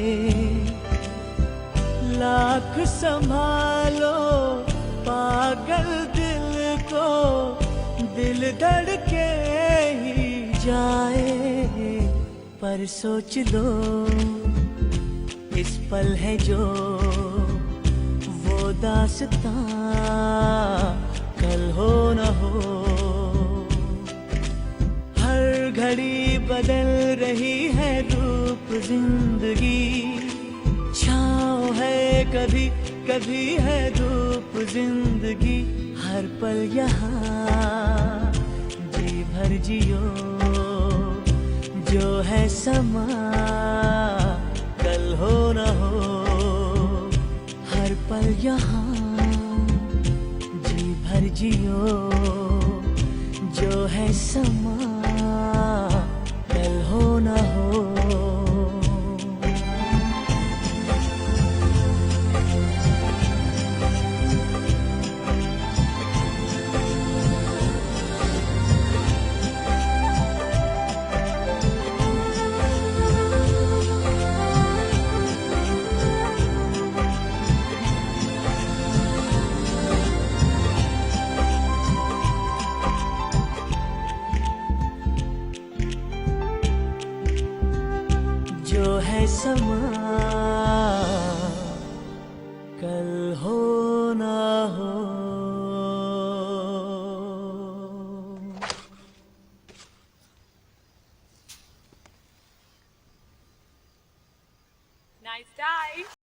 लाख संभालो पागल दिल को, दिल धड़के ही जाए। पर सोच लो इस पल है जो वो दास्तां, कल हो न हो। हर घड़ी बदल रही है रूप जिंदगी, छाँव है कभी कभी है धूप जिंदगी। हर पल यहाँ जी भर जियो जो है समा, कल हो न हो। हर पल यहाँ जी भर जियो जो है समा, कल हो न हो। जो है समा, कल हो ना हो।
Nice tie.